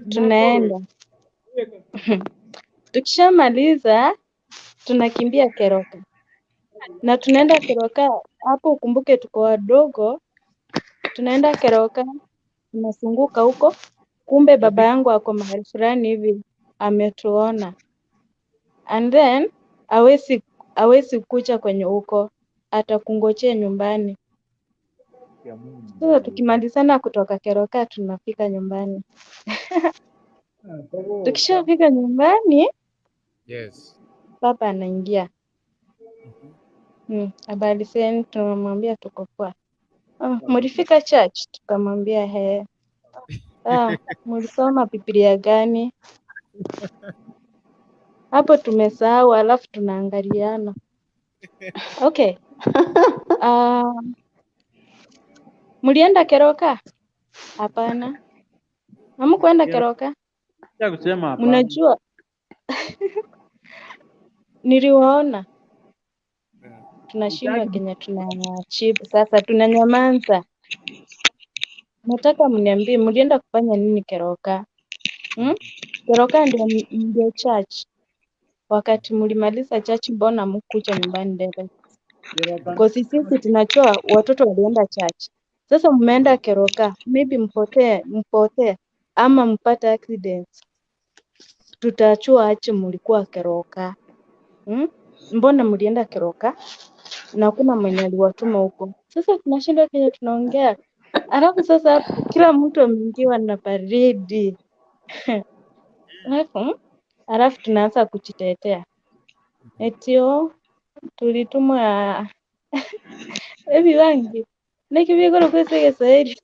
Tunaenda. Tukishamaliza tunakimbia Keroka. Na tunaenda Keroka, hapo ukumbuke tuko wadogo, tunaenda Keroka, tunazunguka huko, kumbe baba yangu ako mahali fulani hivi ametuona. And then hawezi kuja kwenye huko, atakungojea nyumbani. Sasa tukimalizana kutoka Keroka tunafika nyumbani. Tukishafika nyumbani, Yes. baba anaingia. Habari zenu, tunamwambia tuko poa. Mlifika church? Tukamwambia he. Mlisoma Biblia gani? Hapo tumesahau, alafu tunaangaliana. Okay. Mlienda Keroka? Hapana. Hamkuenda Keroka? Kusema hapana. Mnajua niliwaona. Tunashindwa Kenya, tunachibu sasa, tunanyamaza. Nataka mniambie mlienda kufanya nini Keroka? Keroka ndio church. Wakati mlimaliza church, mbona mkuja nyumbani direct? Kwa sisi tunajua watoto walienda church. Sasa mmeenda Keroka, maybe mpotee ama mpate accident. Tutachua aje mlikuwa Keroka. Mbona mlienda Keroka? Na hakuna mwenye aliwatuma huko. Sasa tunashindwa Kenya tunaongea. Alafu sasa kila mtu ameingiwa na baridi. Alafu tunaanza kujitetea. Etio tulitumwa ebi wangi. Nikibigoro kwese Kiswahili.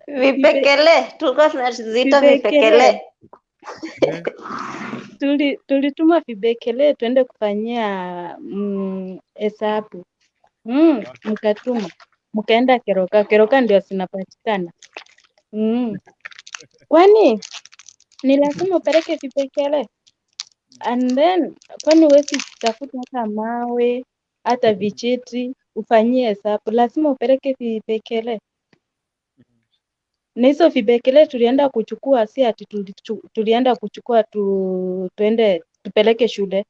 Vipekele, tulikuwa tunaziita vipekele. Tulituma vipekele tuende kufanyia hesabu. Mkatuma. Mkaenda Keroka. Keroka ndio zinapatikana. Kwani ni lazima upeleke vipekele? And then kwani huwezi tafuta hata mawe, hata vijiti ufanyie hesabu? Lazima upeleke vipekele. Na hizo vipekele tulienda kuchukua, si ati tulienda kuchukua tuende tupeleke shule.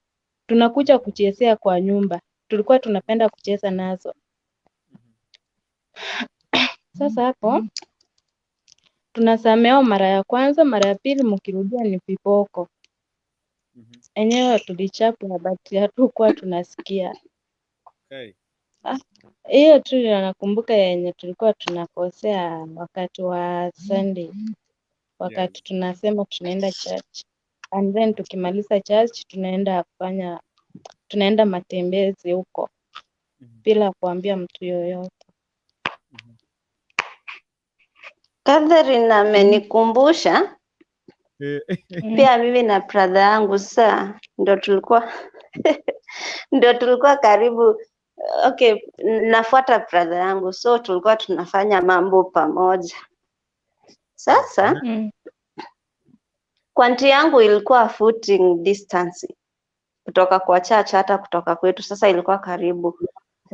Tunakuja kuchezea kwa nyumba. Tulikuwa tunapenda kucheza nazo. Sasa hapo tunasamehewa mara ya kwanza, mara ya pili mkirudia ni viboko. Enyewe tulichapwa but hatukuwa tunasikia. Okay. Hiyo tu ndio nakumbuka yenye tulikuwa tunakosea wakati wa Sunday. Wakati tunasema tunaenda church. And then tukimaliza church tunaenda matembezi huko bila kuambia mtu yoyote. Catherine amenikumbusha pia mimi na brother yangu sasa ndio tulikuwa karibu. Okay, nafuata brother yangu, so tulikuwa tunafanya mambo pamoja. Sasa kwanti yangu ilikuwa footing distance kutoka kwa church hata kutoka kwetu. Sasa ilikuwa karibu.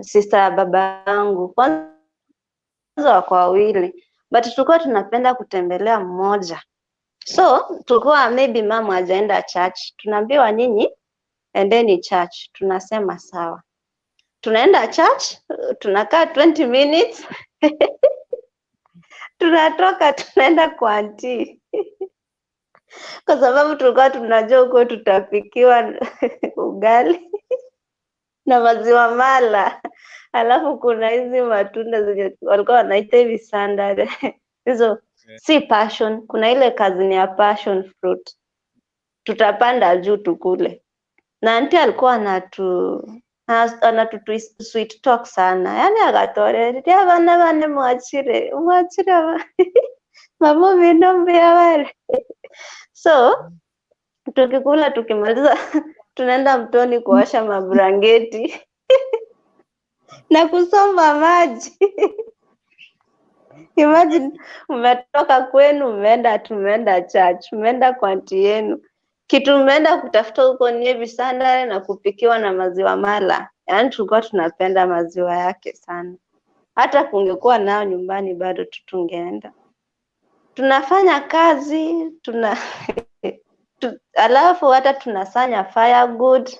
Sister ya baba yangu kwanza wako wawili, but tulikuwa tunapenda kutembelea mmoja. So tulikuwa maybe mama hajaenda church, tunaambiwa nyinyi endeni church, tunasema sawa. Tunaenda church, tunakaa 20 minutes tunatoka tunaenda kwa auntie. Kwa sababu tulikuwa tunajua huko tutapikiwa ugali na maziwa mala. Alafu kuna hizi matunda zenye walikuwa wanaita hivi sandal. Hizo si passion, kuna ile kazi ni ya passion fruit. Tutapanda juu tukule. Na auntie alikuwa anatu sweet talk sana. Yaani akatoreria bana bane mwachire, mwachire. Mama mbindo. So tukikula tukimaliza tunaenda mtoni kuosha mabrangeti na kusomba maji. Imagine umetoka kwenu umeenda, tumeenda church, umeenda kwa auntie yenu, kitu umeenda kutafuta huko ni hivi sana na kupikiwa na maziwa mala. Yaani tulikuwa tunapenda maziwa yake sana, hata kungekuwa nayo nyumbani bado tu tungeenda. Tunafanya kazi tuna alafu hata tunasanya firewood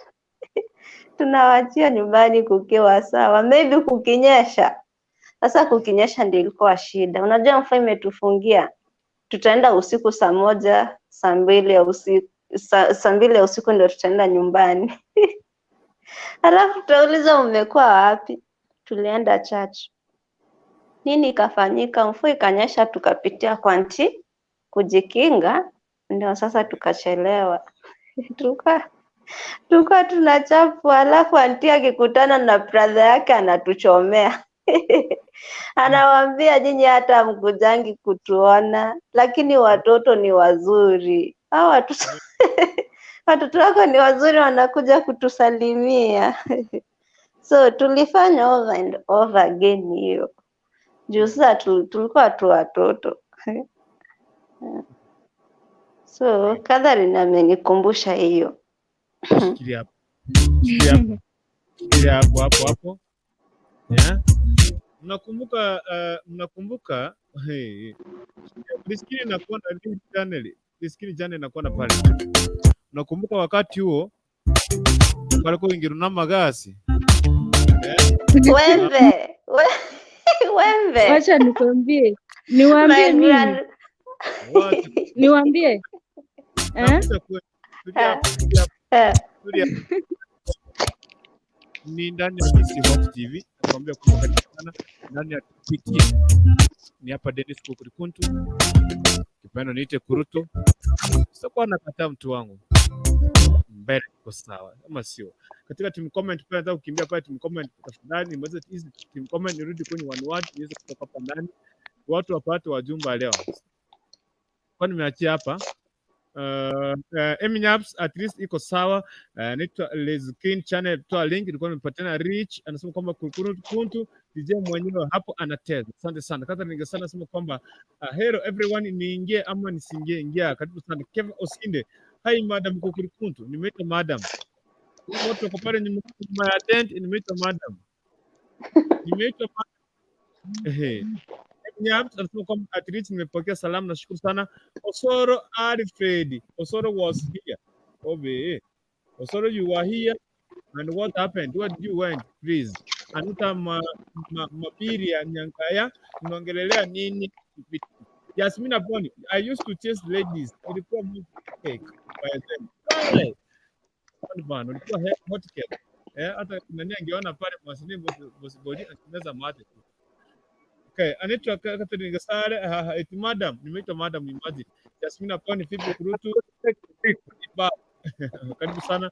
tunawachia nyumbani kukiwa sawa, maybe kukinyesha. Sasa kukinyesha ndio ilikuwa shida. Unajua mvua imetufungia, tutaenda usiku saa 1, saa 2 ya usiku, saa 2 ya usiku ndio tutaenda nyumbani. Alafu tutauliza umekuwa wapi? Tulienda church. Nini ikafanyika? Mvua ikanyesha, tukapitia kwa auntie kujikinga, ndio sasa tukachelewa. Tulikuwa tunachapwa, alafu auntie akikutana na brother yake anatuchomea. Anawaambia nyinyi hata mkujangi kutuona, lakini watoto ni wazuri. Hao watoto wako ni wazuri, wanakuja kutusalimia. So tulifanya over and over again hiyo. Juu sasa tulikuwa tu watoto. So Catherine amenikumbusha hiyo. Shikilia hapo. Shikilia hapo. Shikilia hapo hapo hapo. Yeah. Mnakumbuka hey, Liskini nakuona channel, Liskini channel nakuona pale. Mnakumbuka wakati huo walikuwa ingiruna magasi. Wembe. Wembe. Wacha nikwambie, niwaambie My mimi, niwaambie eh? Nakuja tulia hapo, tulia hapo, tulia. Ni ndani ya DC Hot TV. Nakwambia kwamba karibu sana ndani ya TPT. Ni hapa Dennis Kukurikuntu. Kipendo niite Kurutu. Sitakuwa nakataa mtu wangu. Mbele iko sawa ama sio? Katika team comment pale nataka kukimbia pale team comment, tafadhali nimalize hizi team comment nirudi kwenye one word niweze kutoka hapa ndani. Watu wapate wajumba leo. Kwa nimeachia hapa. Eminyaps at least iko sawa. Naitwa Lezkin channel, toa link ilikuwa nimepatiana. Rich anasema kwamba Kuntu DJ mwenyewe hapo anateza. Asante sana. Catherine Ngesana anasema kwamba hello everyone, niingie ama nisiingie? Ingia, karibu sana. Kevin Osinde, hi madam Kukurikuntu, nimeita madam. Watu wako pale nyuma nyuma ya tent, nimeita madam. Nimeitwa madam. Ehe. Nyabs anasema kwamba at least nimepokea salamu, nashukuru sana. Osoro Alfred, Osoro was here. Obe. Osoro, you were here and what happened? Where did you went? Please. Anita Mabiria Nyankaya, unaongelelea nini? Yasmina Boni, I used to chase ladies. Ilikuwa milk cake by then. Pale. Bana, ulikuwa hot cake. Eh, hata nani angeona pale mwasini bosi bodi akimeza mate tu. Okay, anaitwa Catherine Gasare, eti madam, nimeitwa madam imagine. Yasmina Pwani, vipi Kurutu? Ba. Karibu sana.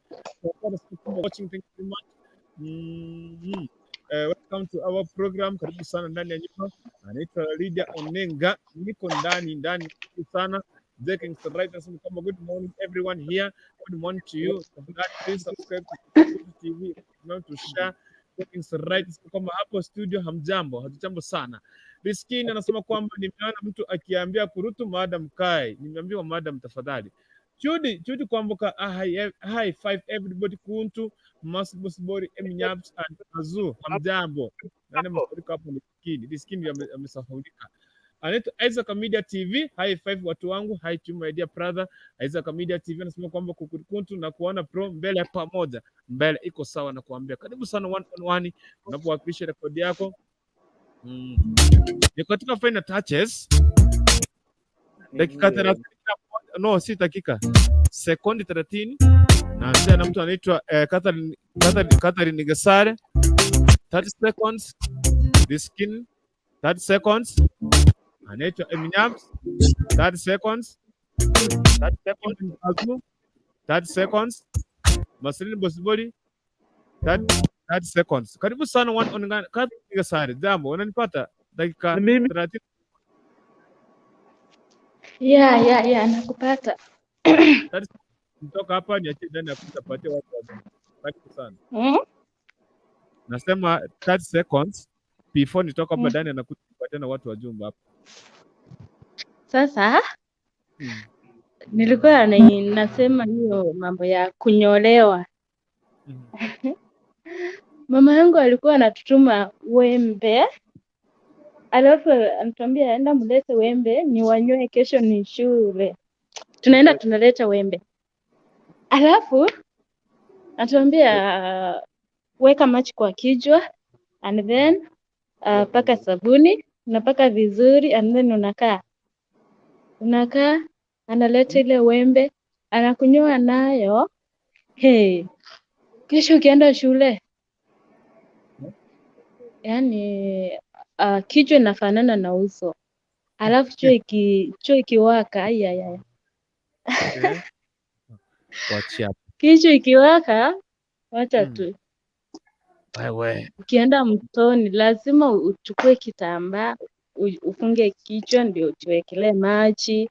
Watching, thank you very much. Welcome to our program. Karibu sana ndani ya nyumba. Anaitwa Lydia Onenga. Niko ndani ndani sana. Jack Right anasema kwamba good morning everyone here. Good morning to you. Tafadhali please subscribe to Kurutu TV. Remember to share. Jack Right anasema kwamba hapo studio hamjambo, hatujambo sana. Riskin anasema kwamba nimeona mtu akiambia Kurutu madam kai. Nimeambiwa madam tafadhali. Judy, Judy Kwamboka, hi, high five everybody Kuntu, Masbosbori, Eminyabs and Azu, hamjambo. Nani amesahaulika hapo ni Riskini. Riskini amesahaulika. Anaitwa Isaac Media TV, high five watu wangu, hi to my dear brother. Isaac Media TV anasema kwamba Kukuntu na kuona pro mbele pamoja. Mbele iko sawa na kuambia. Karibu sana one on one unapowakilisha rekodi yako. Ni katika final touches. Dakika 30 kila mmoja, no si dakika, sekundi 30. Naanzia na mtu anaitwa Catherine Gesare, 30 seconds. Riskin 30 seconds. Anaitwa Eminyabs 30 seconds. 30 seconds. Azu 30 seconds. Marceline Bosibori 30 seconds. Karibu sana one on one. Catherine Gesare, jambo, unanipata? Dakika Ni mimi. 30. Yeah, nakupata. 30 Nitoka hapa niachie ndani ya kupatia watu wa. Karibu sana. Nasema 30 seconds before nitoka hapa ndani anakuja kupatia na watu wa jumba hapa. Sasa nilikuwa nasema hiyo mambo ya kunyolewa. Mama yangu alikuwa anatutuma wembe, alafu anatuambia enda mlete wembe ni wanyoe, kesho ni shule. Tunaenda tunaleta wembe, alafu anatuambia weka maji kwa kichwa and then paka sabuni, unapaka vizuri and then unakaa, analeta ile wembe anakunyoa nayo. Hey, kesho ukienda shule yani kichwa inafanana na uso, alafu chuo ikiwaka, ai. Wachia. Kichwa ikiwaka, wacha tu. Wewe. Ukienda mtoni lazima uchukue kitambaa ufunge kichwa ndio ujiwekelee maji.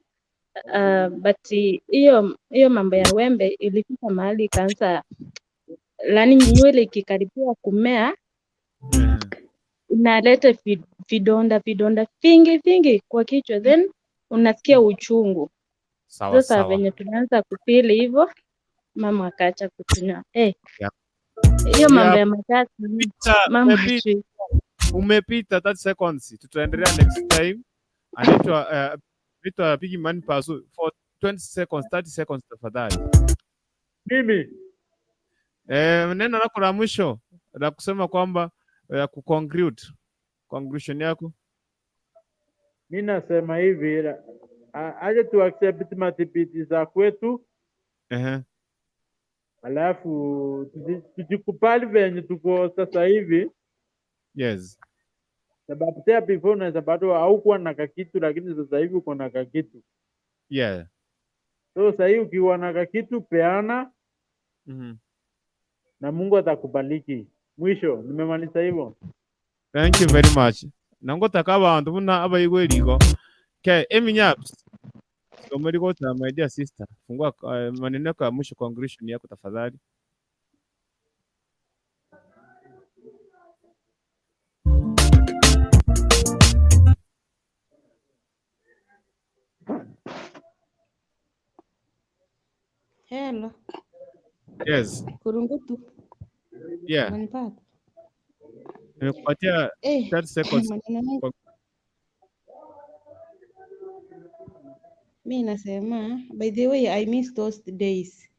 But hiyo mambo ya wembe ilifika mahali ikaanza, yaani nywele ikikaribia kumea inaleta vidonda vidonda vingi vingi kwa kichwa, then unasikia uchungu. Sawa Sasa sawa. venye tunaanza kufeel hivyo, mama akaacha kutunywa. Hiyo mambo ya matatu mama hajui. Umepita 30 seconds. Tutaendelea next time. Anaitwa Big Man Pasu for 20 seconds, 30 seconds tafadhali. Mimi Neno lako la mwisho la kusema kwamba ya kuconclude conclusion yako. Mi nasema hivi, aje tu accept matipiti za kwetu, alafu tujikubali venye tuko sasa hivi. Yes. Sababu tena before unaweza bado haukuwa na kakitu, lakini sasa hivi uko na kakitu. So sasa hivi ukiwa na kakitu peana, na Mungu atakubariki. Mwisho nimemaliza hivyo. Thank you very much. Nangotaka abantu buna abaigwe liko. Okay, Eminyaps. Somerigota, my dear sister. Fungua maneno yako ya mwisho, conclusion yako tafadhali. Hello, Yes. Kurungutu, Yeah. unanipata? Nimekupatia 30 seconds. Maneno yangu mi nasema, by the way I miss those days.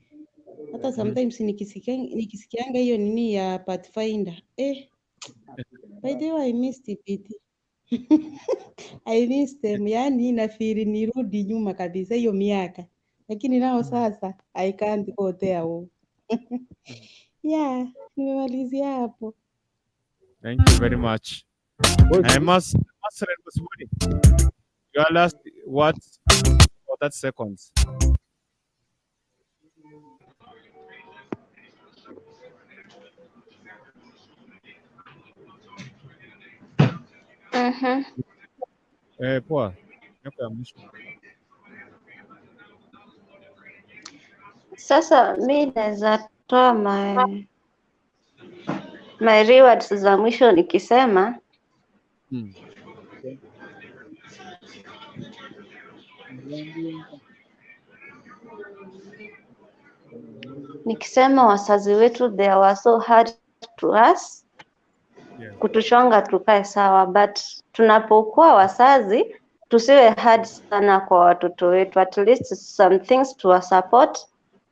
Hata sometimes nikisikianga hiyo nini ya Pathfinder. By the way I miss TPT. I miss them. Yani nafeel nirudi nyuma kabisa hiyo miaka. Lakini nao sasa I can't go there. Oh. Yeah, nimemalizia hapo. Thank you very much. I must your last words for 30 seconds. Poa. Yako ya mwisho. Sasa mi naweza toa my rewards za mwisho nikisema nikisema wazazi wetu they were so hard to us kutuchonga tukae sawa, but tunapokuwa wazazi tusiwe hard sana kwa watoto wetu, at least some things to support,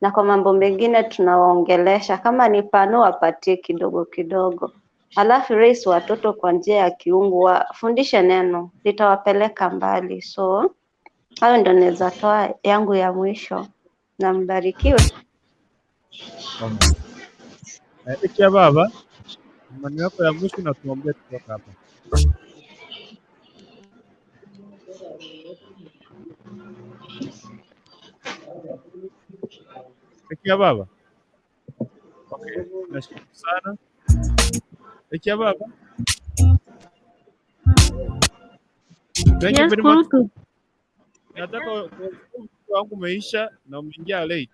na kwa mambo mengine tunawaongelesha, kama ni pano wapatie kidogo kidogo, alafu raise watoto kwa njia ya kiungu, wafundishe neno litawapeleka mbali. So hayo ndo naweza toa yangu ya mwisho, na mbarikiwe. Ikia baba, maneno yako ya mwisho na tuombee kutoka hapa. Ikia baba. Okay, nashukuru sana. Ikia baba. Thank you Yes, very much. Kurutu. Nataka wangu umeisha na umeingia late.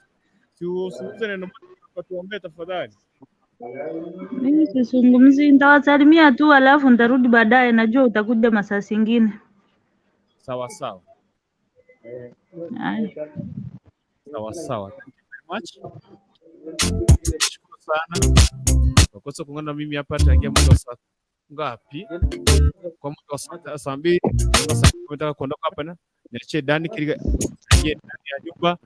Si usiguze neno moja ukatuombee tafadhali. Mimi sizungumzi, nitawasalimia tu alafu nitarudi baadaye. Najua utakuja masaa zingine. Sawa sawa. Haya. Sawa sawa. Thank you very much. Shukuru sana kwa kuweza kuungana na mimi hapa tangia mwendo wa saa ngapi? Kwa mwendo wa saa 2, nataka kuondoka hapa na niachie Dani Kiriga aingie ndani ya nyumba.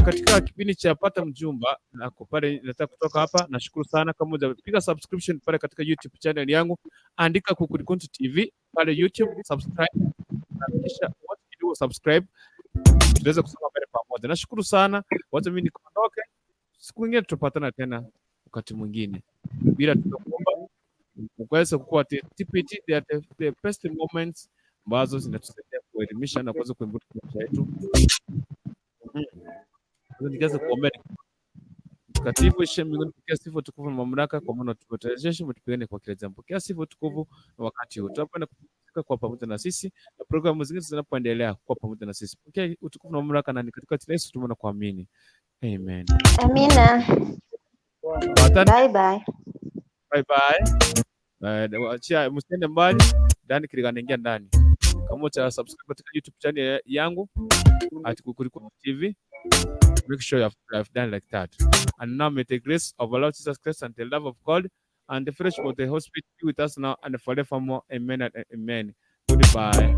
Katika kipindi cha Pata Mjumba nako pale, nataka kutoka hapa. Nashukuru sana kama hujapiga subscription pale katika YouTube channel yangu, andika Kukulikuntu TV pale YouTube, subscribe na kisha wote kidogo subscribe, tuweze kusoma mbele pamoja. Nashukuru sana, wacha mimi nikuondoke. Siku nyingine tutapatana tena wakati mwingine, bila tunakuomba ukaweze kuwa TPT, they are the best moments ambazo zinatusaidia kuelimisha na kuweza kuimprove maisha yetu. Sasa nikianza kuombea. Mtakatifu ishe mbinguni, pokea sifa, utukufu na mamlaka, kwa maana utuwezeshe, umetupigania kwa kila jambo. Pokea sifa, utukufu na wakati huu. Tunapenda kupumzika kwa pamoja na sisi na programu zingine zinapoendelea kwa pamoja na sisi. Pokea utukufu na mamlaka, na ni katika jina la Yesu tumeomba na kuamini. Amen. Amina. Patana. Bye bye. Bye bye. Wachia msiende mbali. Ndani Kiriga anaingia ndani. Kama uta subscribe katika YouTube channel yangu @Kukulikuntu TV, make sure you have done like that. And now may the grace of our Lord Jesus Christ and the love of God and the fellowship of the Holy Spirit be with us now and forevermore. Amen and amen. Goodbye.